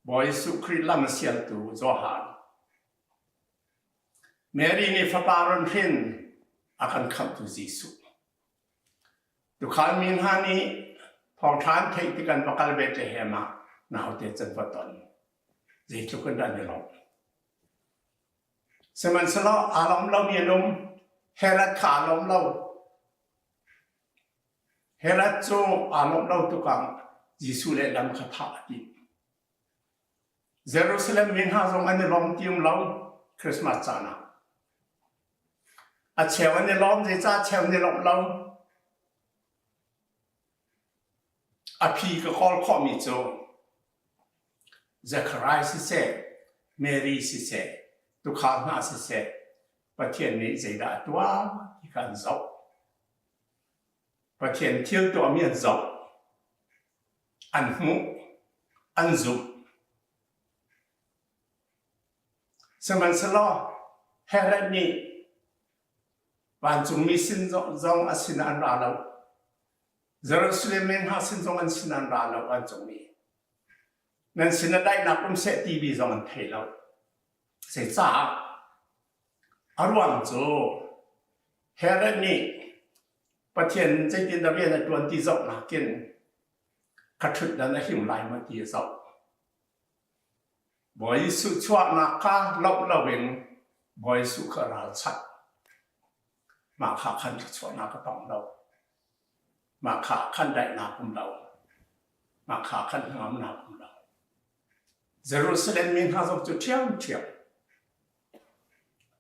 Bawi Jesuh Khrih lam a sialtu Johan. Mary nih fapa run hrin a kan khamhtu Jesuh. Tuukhal mi hna nih thawngṭha an theih tik an va kal Bethlehem ah naute can va ton. Zeitluk in dah an i lawmh. Sihmanhsehlaw aa lawm lomi an um. Herod kha aa lawm lo. Herod cu aa lawmh lo tuk ah Jesuh lehlam kha thah a timh. Jerusalem mi hna zong an i lawm ti um lo Christmas caan ah. A cheu an i lawm zeicah cheu an i lawmh lo? A phi ka kawl khawhmi cu Zekhariah siseh, Mary siseh, tuukhal hna siseh, Pathian nih zeidah a tuah ti kha an zoh. Pathian thil tuahmi an zoh, an hmuh, an zumh. Sihmanhsehlaw Herod nih vancungmi sin zong a sinah an ra lo. Jerusalem mi hna sin zong an sin an ra lo vancungmi. Nan sin ah daihnak um seh timi zong an thei lo. Zeicah? A ruang cu Herod nih Pathian zeitindah rian a ṭuan ti zoh nakin ka ṭhutdan a him lai maw ti a zoh. Bawi Jesuh chuahnak kha loh loin Bawi Jesuh kha ralchanh. Mah kha khan thluachuahnak a tong lo. Mah kha khan daihnak um lo. Mah kha khan hnangamnak um lo. Jerusalem mi hna zong cu ṭhiamṭhiam.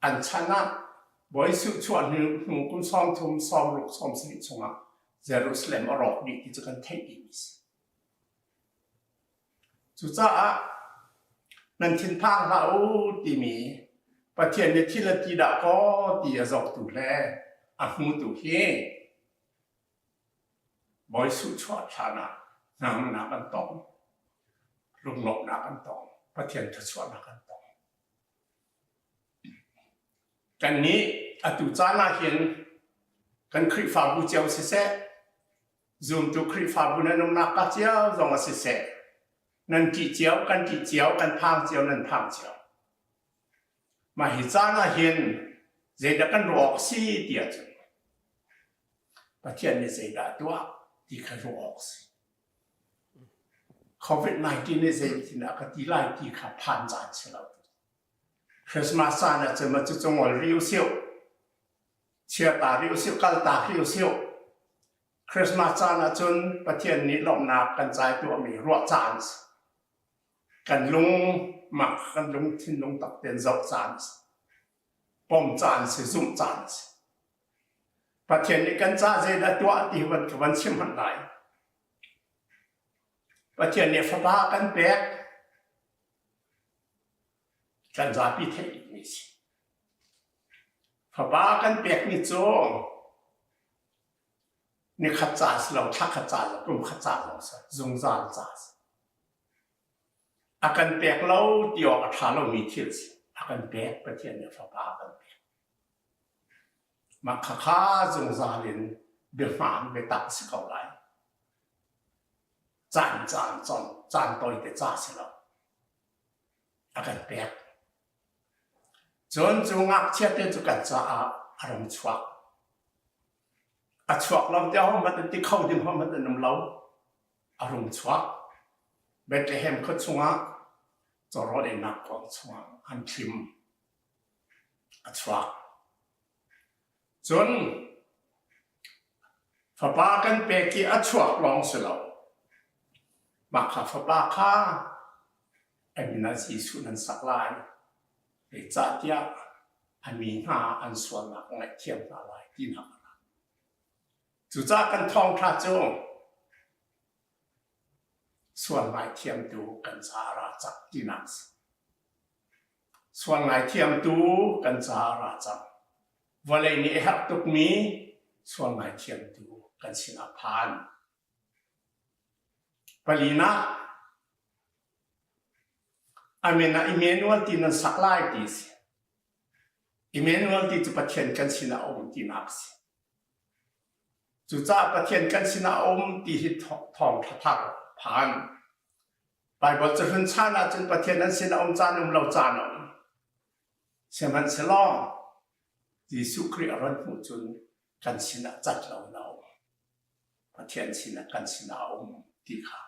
An chan ah Bawi Jesuh chuah hnu, hnu kum 30, 60, 70 chungah Jerusalem a rawk dih ti cu kan theih dihmi si. Cucaah nan thinphang hlah u timi Pathian nih thil a ti dah kaw ti a zohtu le a hmutu hi Bawi Jesuh chuah hlan ah hnangamnak an tong, lunglawmhnak an tong, Pathian thluachuahnak an tong. Kannih atu caan ah hin kan Khrihfabu cio siseh, Zumtu Khrihfabu nan umnak ka cio zong a siseh, nan ṭih cio, kan ṭih cio, kan phang cio, nan phang cio. Mah hi caan ah hin zeidah kan ruah awk si ti ahcun Pathian nih zeidah a tuah ti kha ruah awk si. COVID-19 nih zeitin a ka ti lai ti kha phan caan si lo. Christmas caan ah cun cucu ngol rih usih. Chiata rih usih, kaltak rih usih. Christmas caan ah cun Pathian nih lawmhnak kan cai tuahmi ruah caan si. Kan lung mak kan lung thinlung tak tein zoh caan si. Pom caan si, zumh caan si. Pathian nih kan ca zeidah tuah ti van ka van chim hmanh lai. Pathian nih fapa kan pek. Kan zapi theih dihmi si. Fapa kan pekmi cu nikhat ca si lo, thla khat ca lo, kum khat ca lo si, zungzal ca si. A kan pek lo ti awk a ṭha lomi thil si. A kan pek, Pathian nih fapa a kan pek. Mah khakha zungzal in biahmaan biatak si ko lai. Caan caan cong, caan tawite ca si lo. A kan pek. Cun cu ngakchia te cu kan caah a rung chuak. A chuak lo tiah hohmanh an ti kho ding hohmanh an um lo. A rung chuak. Bethlehem khua chungah cawrawl einak kuang chungah an thlim. A chuak. Cun fapa kan pek i a chuak lawng si lo. Mah kha fapa kha a min ah Jesuh nan sak lai. Zeicahtiah a mi hna an sualnak ngaihthiam hna lai tinak a ra. Cucaah kan thawngṭha cu sual ngaithiamtu kan caah a ra cang tinak a si. Sual ngaithiamtu kan caah a ra cang. Vawlei nih a herh tukmi sual ngaithiamtu kan sinah phan. Palinak, a min ah Emmanuel ti nan sak lai ti a si. Emmanuel ti cu Pathian kan sinah a um tinak a si. Cucaah Pathian kan sinah a um ti hi thawngṭha thar phan. Baibal cahlun chan ahcun Pathian an sinah um caan um lo caan a um. Sihmanhsehlaw Jesuh Khrih a rat hnu cun kan sinah cat lo in a um. Pathian sinah kan sinah a um ti kha.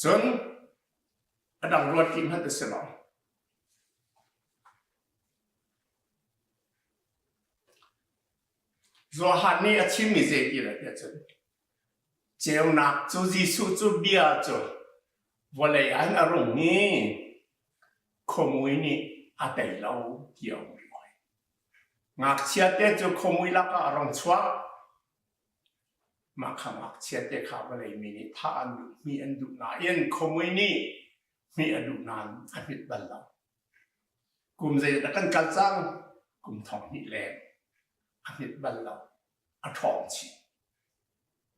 Cun a dang ruat ti hmanh a si lo. Johan nih a chimmi zei ti le tiah cun ceunak cu Jesuh cu bia cu vawlei ah hin a rung i khuamui nih a tei lo ti a um rih hoi. Ngakchia te cu khuamui lakah a rung chuak. Mah kha ngakchia te kha vawlei mi nih thah an duh, hmih an duh nain khuamui nih hmih a duh nain a hmit bal lo. Kum zeidah kan kal cang? Kum thong hnih leng a hmit bal lo. A ṭhawng chih.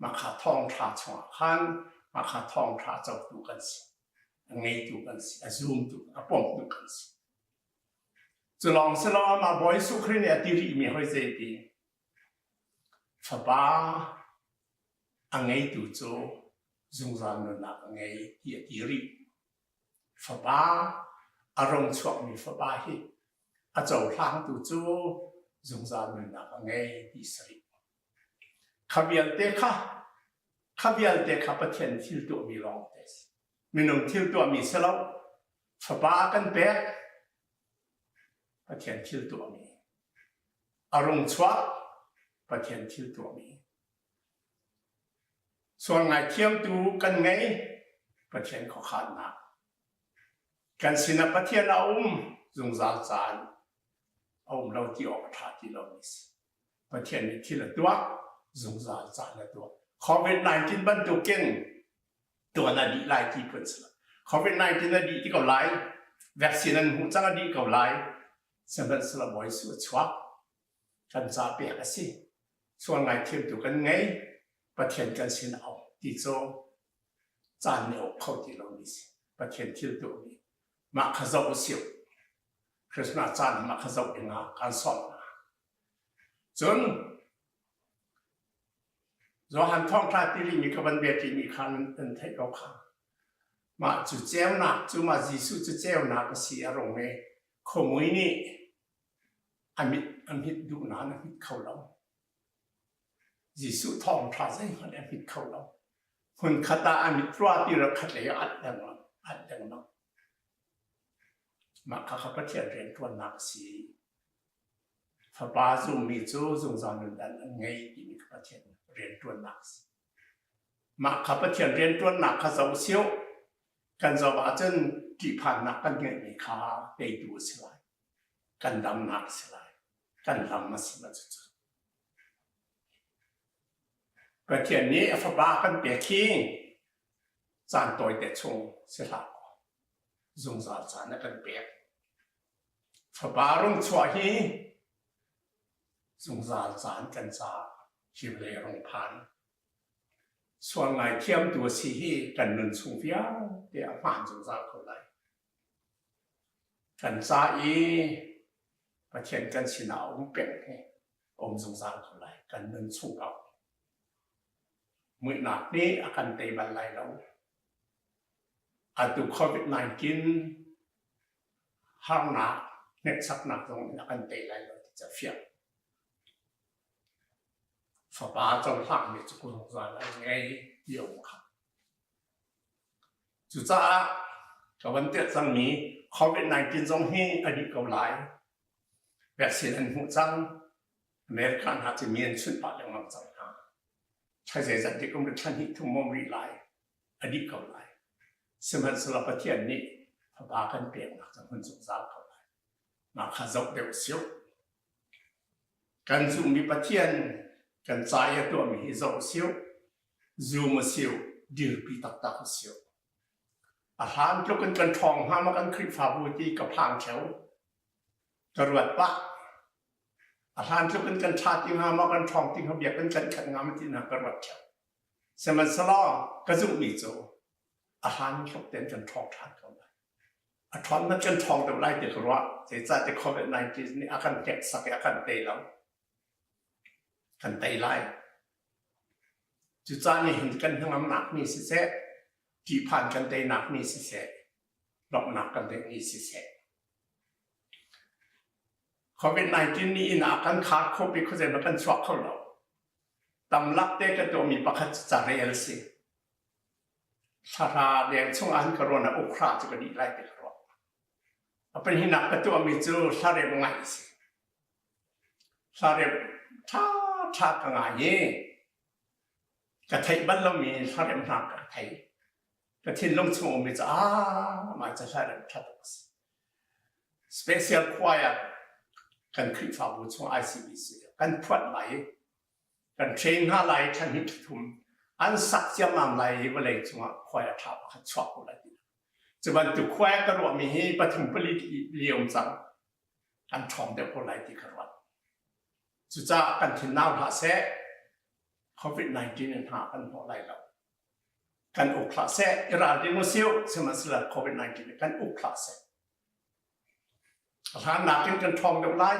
Mah kha thawngṭha chungah khan mah kha thawngṭha cotu kan si. A ngeitu kan si. A zumtu, a pomtu kan si. Cu lawng si lo amah Bawi Jesuh Khrih nih a ti rihmi hoi zei ti? Fapa a ngeitu cu zungzal nunnak a ngei ti a ti rih. Fapa a rung chuakmi fapa hi a cohlangtu cu zungzal nunnak a ngei ti si rih. Kha vialte kha kha vialte kha Pathian thil tuahmi lawngte a si. Minung thil tuahmi si lo. Fapa a kan pek. Pathian thil tuahmi. A rung chuak Pathian thil tuahmi. Sual ngaithiamtu kan ngei Pathian khuakhannak. Kan sinah Pathian a um zungzal caan a um lo ti awk a ṭha ti lomi si. Pathian nih thil a tuah zungzal caan a tuah. COVID-19 bantukin tuan a dih lai ti phun si lo. COVID-19 a dih ti ko lai. Vaccine an hmuh cang a dih ko lai. Sihmanhsehlaw Bawi Jesuh a chuak. Kan ca pek a si. Sual ngaithiamtu kan ngei. Pathian kan sin a um ti cu caan nih a uk kho ti lomi si. Pathian thil tuahmi mah kha zoh usih. Christmas caan mah kha zoh dingah kan sawm hna. Cun Johan thawngṭha ti rihmi ka van bia ṭimi kha nan theih ko kha. Mah cu ceunak cu mah Jesuh cu ceunak a si a rung i khuamui nih a mit a hmit duh nain a hmit kho lo. Jesuh thawngṭha zeihmanh a hmit kho lo. Hmunkhat ah an i tuahti rak khat lei ah at lengmang, at lengmang. Mah kha kha Pathian rianṭuannak a si. Fapa zummi cu zungzal nundan an ngei timi kha Pathian rianṭuannak a si. Mah kha Pathian rianṭuannak kha zoh sio kan zoh ahcun ṭihphannak kan ngeihmi kha teitu a si lai. Kan damnak a si lai. Kan lam a si ma cucu. Pathian nih a fapa kan pek hi caan tawite chung si hlah kaw zungzal caan a kan pek. Fapa rung chuah hi zungzal caan kan caah hi vawlei rung phan. Sual ngaithiamtu a si hi kan nun chung vialte a hmaan zungzal ko lai. Kan ca i Pathian kan sinah a um peng hi a um zungzal ko lai. Kan nun chung ko. Muihnak nih a kan tei bal lai lo. Atu COVID-19 harnak, hneksaknak zong in a kan tei lai lo ti cu a fiang. Fapa cohlangmi cu zungzal an ngei ti a um kha. Cucaah ka van telh cangmi COVID-19 zong hi a dih ko lai. Vaccine an hmuh cang. America hna cu mi an chunh pah lengmang cang hna. Thla zeizat dik um thla hnih thum um rih lai. A dih ko lai. Sihmanhsehlaw Pathian nih fapa kan peknak cu hmun zungzal ko lai. Mah kha zoh deuh siu. Kan zumhmi Pathian kan ca i a tuahmi hi zoh siu. Zum a siu, dirpi taktak a siu. A hlan tluk in kan ṭhawng hnga ma kan Khrihfabu ti ka phang ṭheo. Ka ruat pah. A hlan tluk in kan ṭha ti hnga ma kan ṭhawng ti hnga biakinn kan khat hnga ma ti hna ka ruat ṭheo. Sihmanhsehlaw ka zumhmi cu a hlan tluk tein kan ṭhawng ṭhan ko lai. A ṭhawn hmanh kan ṭhawng deuh lai ti ka ruah. Zeicahtiah COVID-19 nih a kan hneksak i a kan tei lo. Kan tei lai. Cucaah nihin kan hnangamnak ni siseh, ṭihphan kan teinak ni siseh, lawmhnak kan neih ni siseh. COVID-19 nih inn ah kan khar khawh i khuazei kan chuak kho lo. Tamlak te ka tuahmi pakhat cu carel si. Thla deng chung ah ka ruan ah ukhra cu ka dih lai ti ka ruah. A pahnihnak ka tuahmi cu hlaremh ngaih a si. Hlaremh ṭhaṭha ka ngai i ka theih bal lomi hlaremh hna ka thei. Ka thinlung chung ummi cu aa mah cu hlaremh ṭha tuk a si. Special choir kan Khrihfabu chung ICBC kan phuat lai i kan train hna lai i thla hnih thla thum an sak ciammam lai i vawlei cungah choir ṭha pakhat chuak ko lai ti. Cu bantuk choir ka ruahmi hi pathum pali liam cang. An ṭhawng deuh ko lai ti ka ruat. Cucaah kan thin nau hlah seh. COVID-19 in hna kan hnawh lai lo. Kan uk hlah seh. I ralring u siu. Sihmanhsehlaw COVID-19 kan uk hlah seh. A hlan nakin kan ṭhawng deuh lai.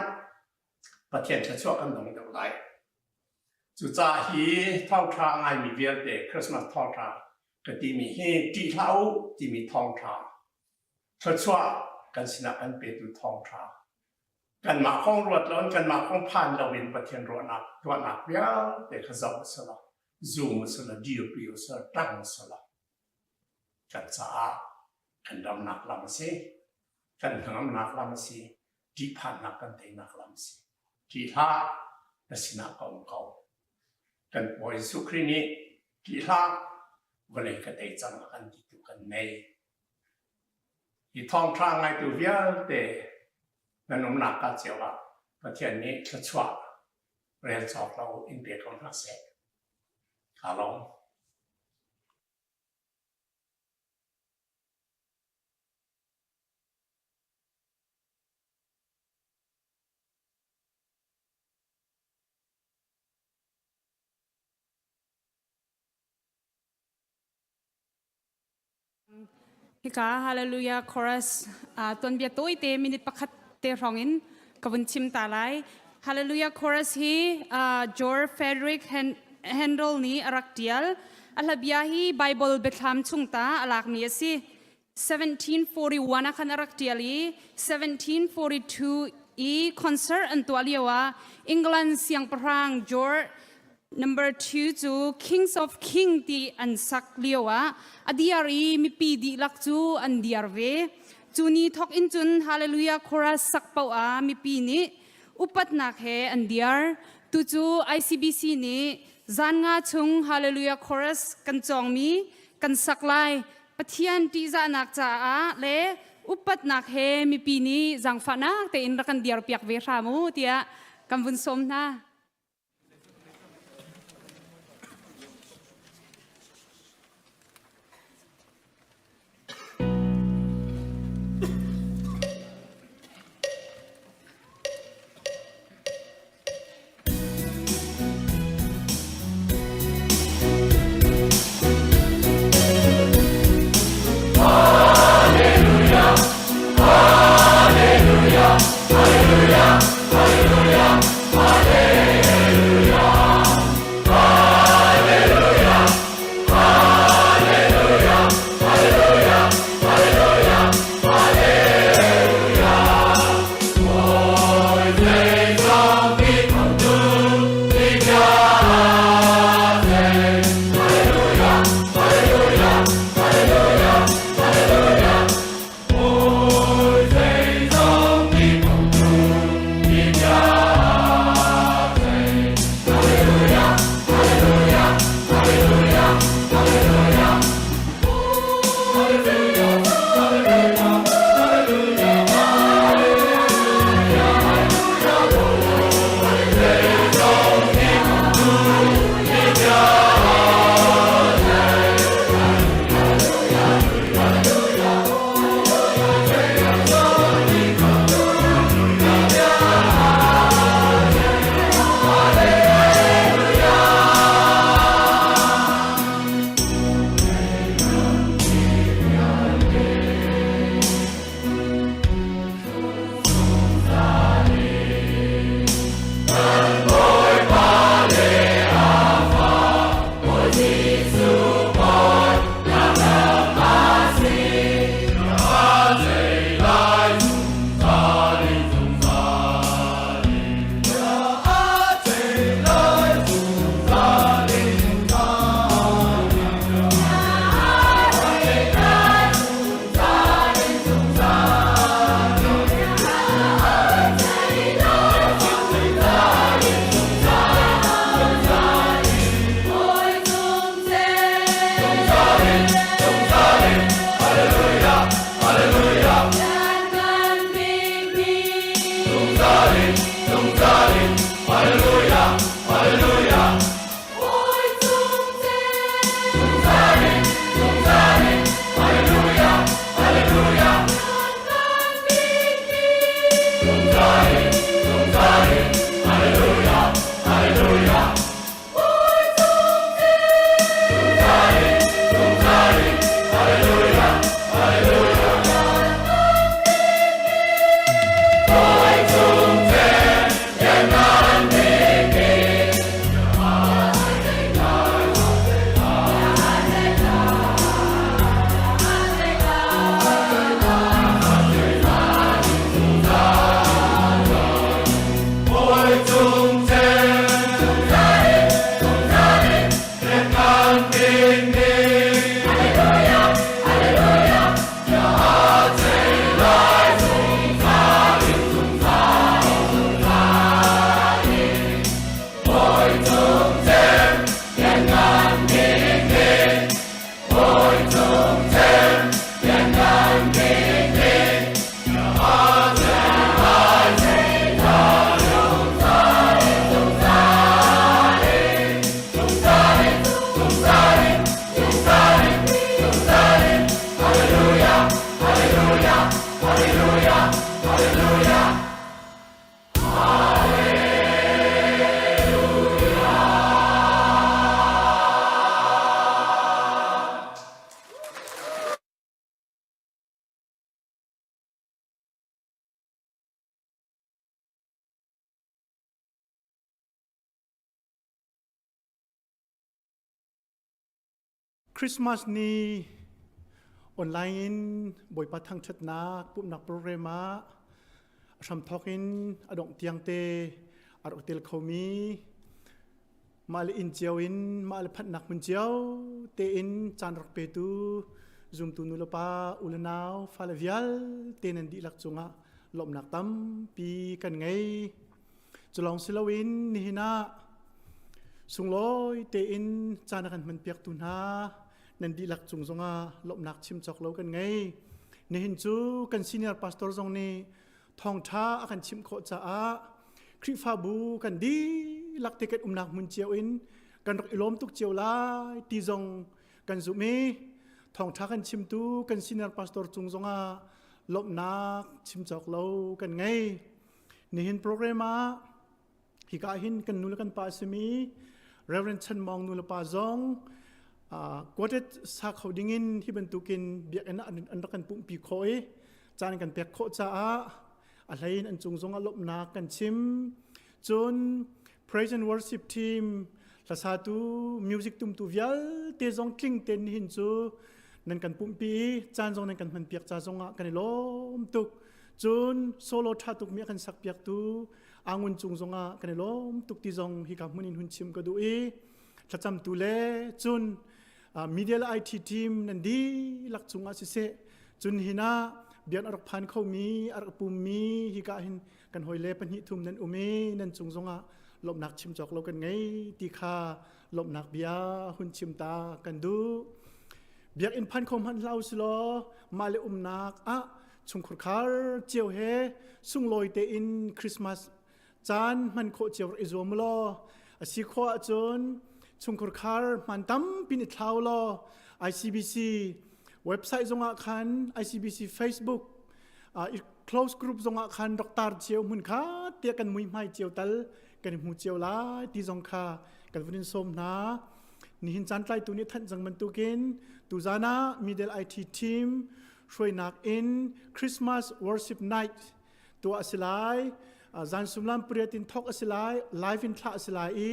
Pathian thluachuah kan dong deuh lai. Cucaah hi thawngṭha a ngaimi vialte Christmas thawngṭha ka timi hi ṭih hlah u timi thawngṭha thluachuah kan sinah kan petu thawngṭha kanmah kong ruat loin kanmah kong phan loin Pathian ruahnak tuahnak vialte kha zoh u selaw zum u selaw dirpi u selaw ṭang u selaw kan caah kan ramnak lam a si kan hnangamnak lam a si ṭihphannak kan teinak lam a si ṭih hlah na sinah ka um ko kan Bawi Jesuh Khrih nih ṭih hlah vawlei ka tei cang a kan titu kan nei Hi thawngṭha ngaitu vialte nan umnak ka cio ah Pathian nih thluachuah rel cawk lo in pe ko hna seh. Kaa lawm. Hika Hallelujah Chorus tuanbia tawite minute pakhat te hrawng in ka vun chim ta lai. Hallelujah Chorus hi George Frederick Handel nih a rak tial. A hlabia hi Bible biathlam chung ta a lakmi a si. 1741 ah khan a rak tial i 1742 i concert an tuah lio ah England siangpahrang George. Number 2 cu Kings of King ti an sak lio ah a diar i mipi dihlak cu an diar ve. Cu ni thawk in cun Hallelujah Chorus sak paoh ah mipi nih upatnak he an diar. Tucu ICBC nih zan nga chung Hallelujah Chorus kan cawngmi kan sak lai. Pathian ṭihzahnak caah le upatnak he mipi nih zaangfahnak tein rak kan diar piak ve hram u tiah kan vun sawm hna. Christmas ni online in Bawipa thangṭhatnak pumhnak program ah a hramthawk in a dongh tiang te a rak tel khomi. Mah le inn cio in mah le phanhnak hmun cio tein caan rak petu zumtu nulepa u le nau fale vialte nan dihlak cungah lawmhnak tampi kan ngei. Culawng si loin nihin ah sunglawi tein caan a kan hmanpiaktu hna nan dihlak cung zongah lawmhnak chim cawk lo kan ngei. Nihin cu kan senior pastor zong nih thawngṭha a kan chimh khawh caah Khrihfabu kan dihlak te kan umnak hmun cio in kan rak i lawm tuk cio lai ti zong kan zumh i thawngṭha kan chimtu kan senior pastor cung zongah lawmhnak chim cawk lo kan ngei. Nihin program ah hika hin kan nu le kan pa a simi Reverend Chan Mawng nu le pa zong quartet sa kho dingin hi bantukin biakinn ah an rak kan pumhpi khawh i caan kan pek khawh caah a hlein an cung zong ah lawmhnak kan chim. Cun praise and worship team hlasatu music tumtu vialte zong tling ten hin cu nan kan pumhpi i caan zong nan kan hmanpiak ca zong ah kan i lawm tuk. Cun solo ṭha tuk mi a kan sakpiaktu Angun cung zongah kan i lawm tuk ti zong hika hmun in hun chim ka duh i thlacamtu le cun media le IT team nan dihlak cungah siseh cun hin ah bian a rak phan khomi a rak pummi hika hin kan hawile pahnih thum nan um i nan cung zongah lawmhnak chim cawk lo kan ngei ti kha lawmhnak bia hun chim ta kan duh. Biakinn phan kho hmanh hlah usilaw mah le umnak ah chungkhur khar cio he sunglawi tein Christmas caan hman khawh cio rak i zuam law a si khawh ahcun chungkhur khar hman tampi in i thlau law ICBC website zongah khan ICBC Facebook uh, close group zongah khan rak tar cio hmun kha tiah kan muihmai cio tal kan i hmu cio lai ti zong kha kan vun in sawm hna. Nihin caan tlaitu nih thanh cang bantukin tuzan ah Middle IT team hruainak in Christmas worship night tuah a si lai. Zan sumlam pariat in thok a si lai, live in thlah a si lai i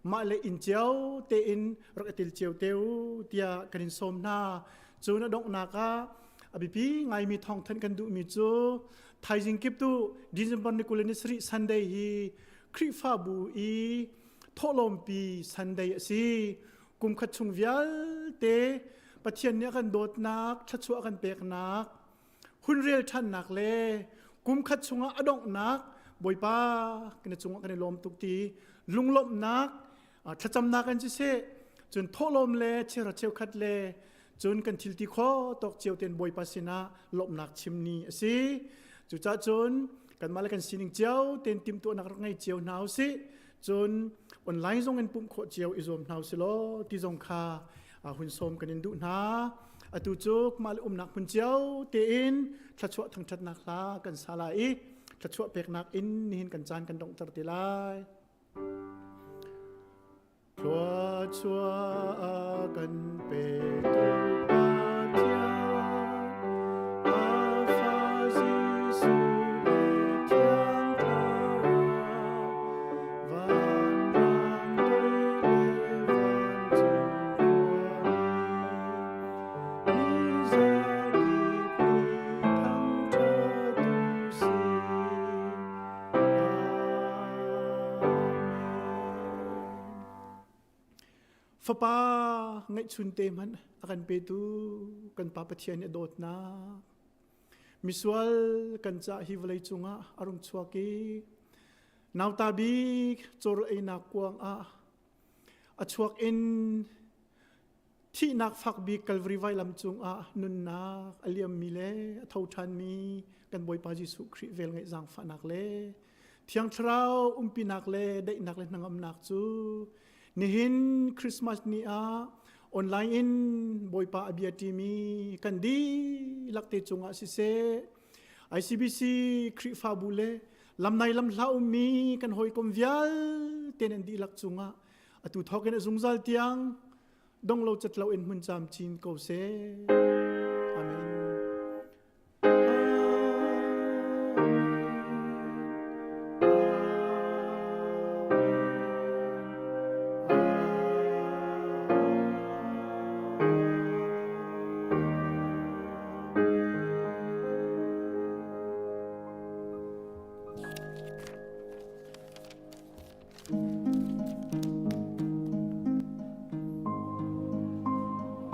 mah le inn cio tein rak i tel cio te u tiah kan in sawm hna. Cun a donghnak ah a biapi ngaimi thawngthanh kan duhmi cu thaizing kip tu December ni 27 Sunday hi Khrihfabu i thawhlawmpi Sunday a si. Kumkhat chung vialte Pathian nih a kan dawtnak, thluachuah a kan peknak, hun rel ṭhannak le kumkhat chungah a donghnak Bawipa kan cungah kan i lawm tuk ti lunglawmhnak thlacamnak an siseh cun thawhlawm le cheuhra cheukhat le cun kan thil ti kho tawk cio ten Bawipa sinah lawmhnak chim ni a si. Cucaah cun kanmah le kan sining cio ten timhtuahnak rak ngei cio hna usih. Cun online zong in pumh khawh cio i zuam hna usih law ti zong kha hun sawm kan in duh hna. Atu cu mah le umnak hmun cio tein thluachuah thangṭhatnak hla kan sa lai i thluachuah peknak in nihin kan caan kan donghter te lai. Thluachuah a kan petu Pathian, a Fa Jesuh le Thiang Thlarau, vanrang toi le vancung khuami, mi zakip nih thangṭhat u sih. Fapa ngeihchun te hmanh a kan petu kan Pa Pathian nih a dawtnak misual kan cah hi vawlei cungah a rung chuak i nauta bik cawr einak kuang ah a chuak in Thihnak fak bik Kalvari vailam cungah nunnak a liammi le a tho ṭhanmi kan Bawipa Jesuh Khrih velngeih zaangfahnak le Thiang Thlarau umpinak le daihnak le hnangamnak cu nihin Christmas ni ah online in Bawipa a bia ṭimi kan dihlak te cungah siseh ICBC Khrihfabu le lamnai lamhla ummi kan hawikom vialte nan dihlak cungah atu thawk in a zungzal tiang dong lo cat lo in hmun camcin ko seh.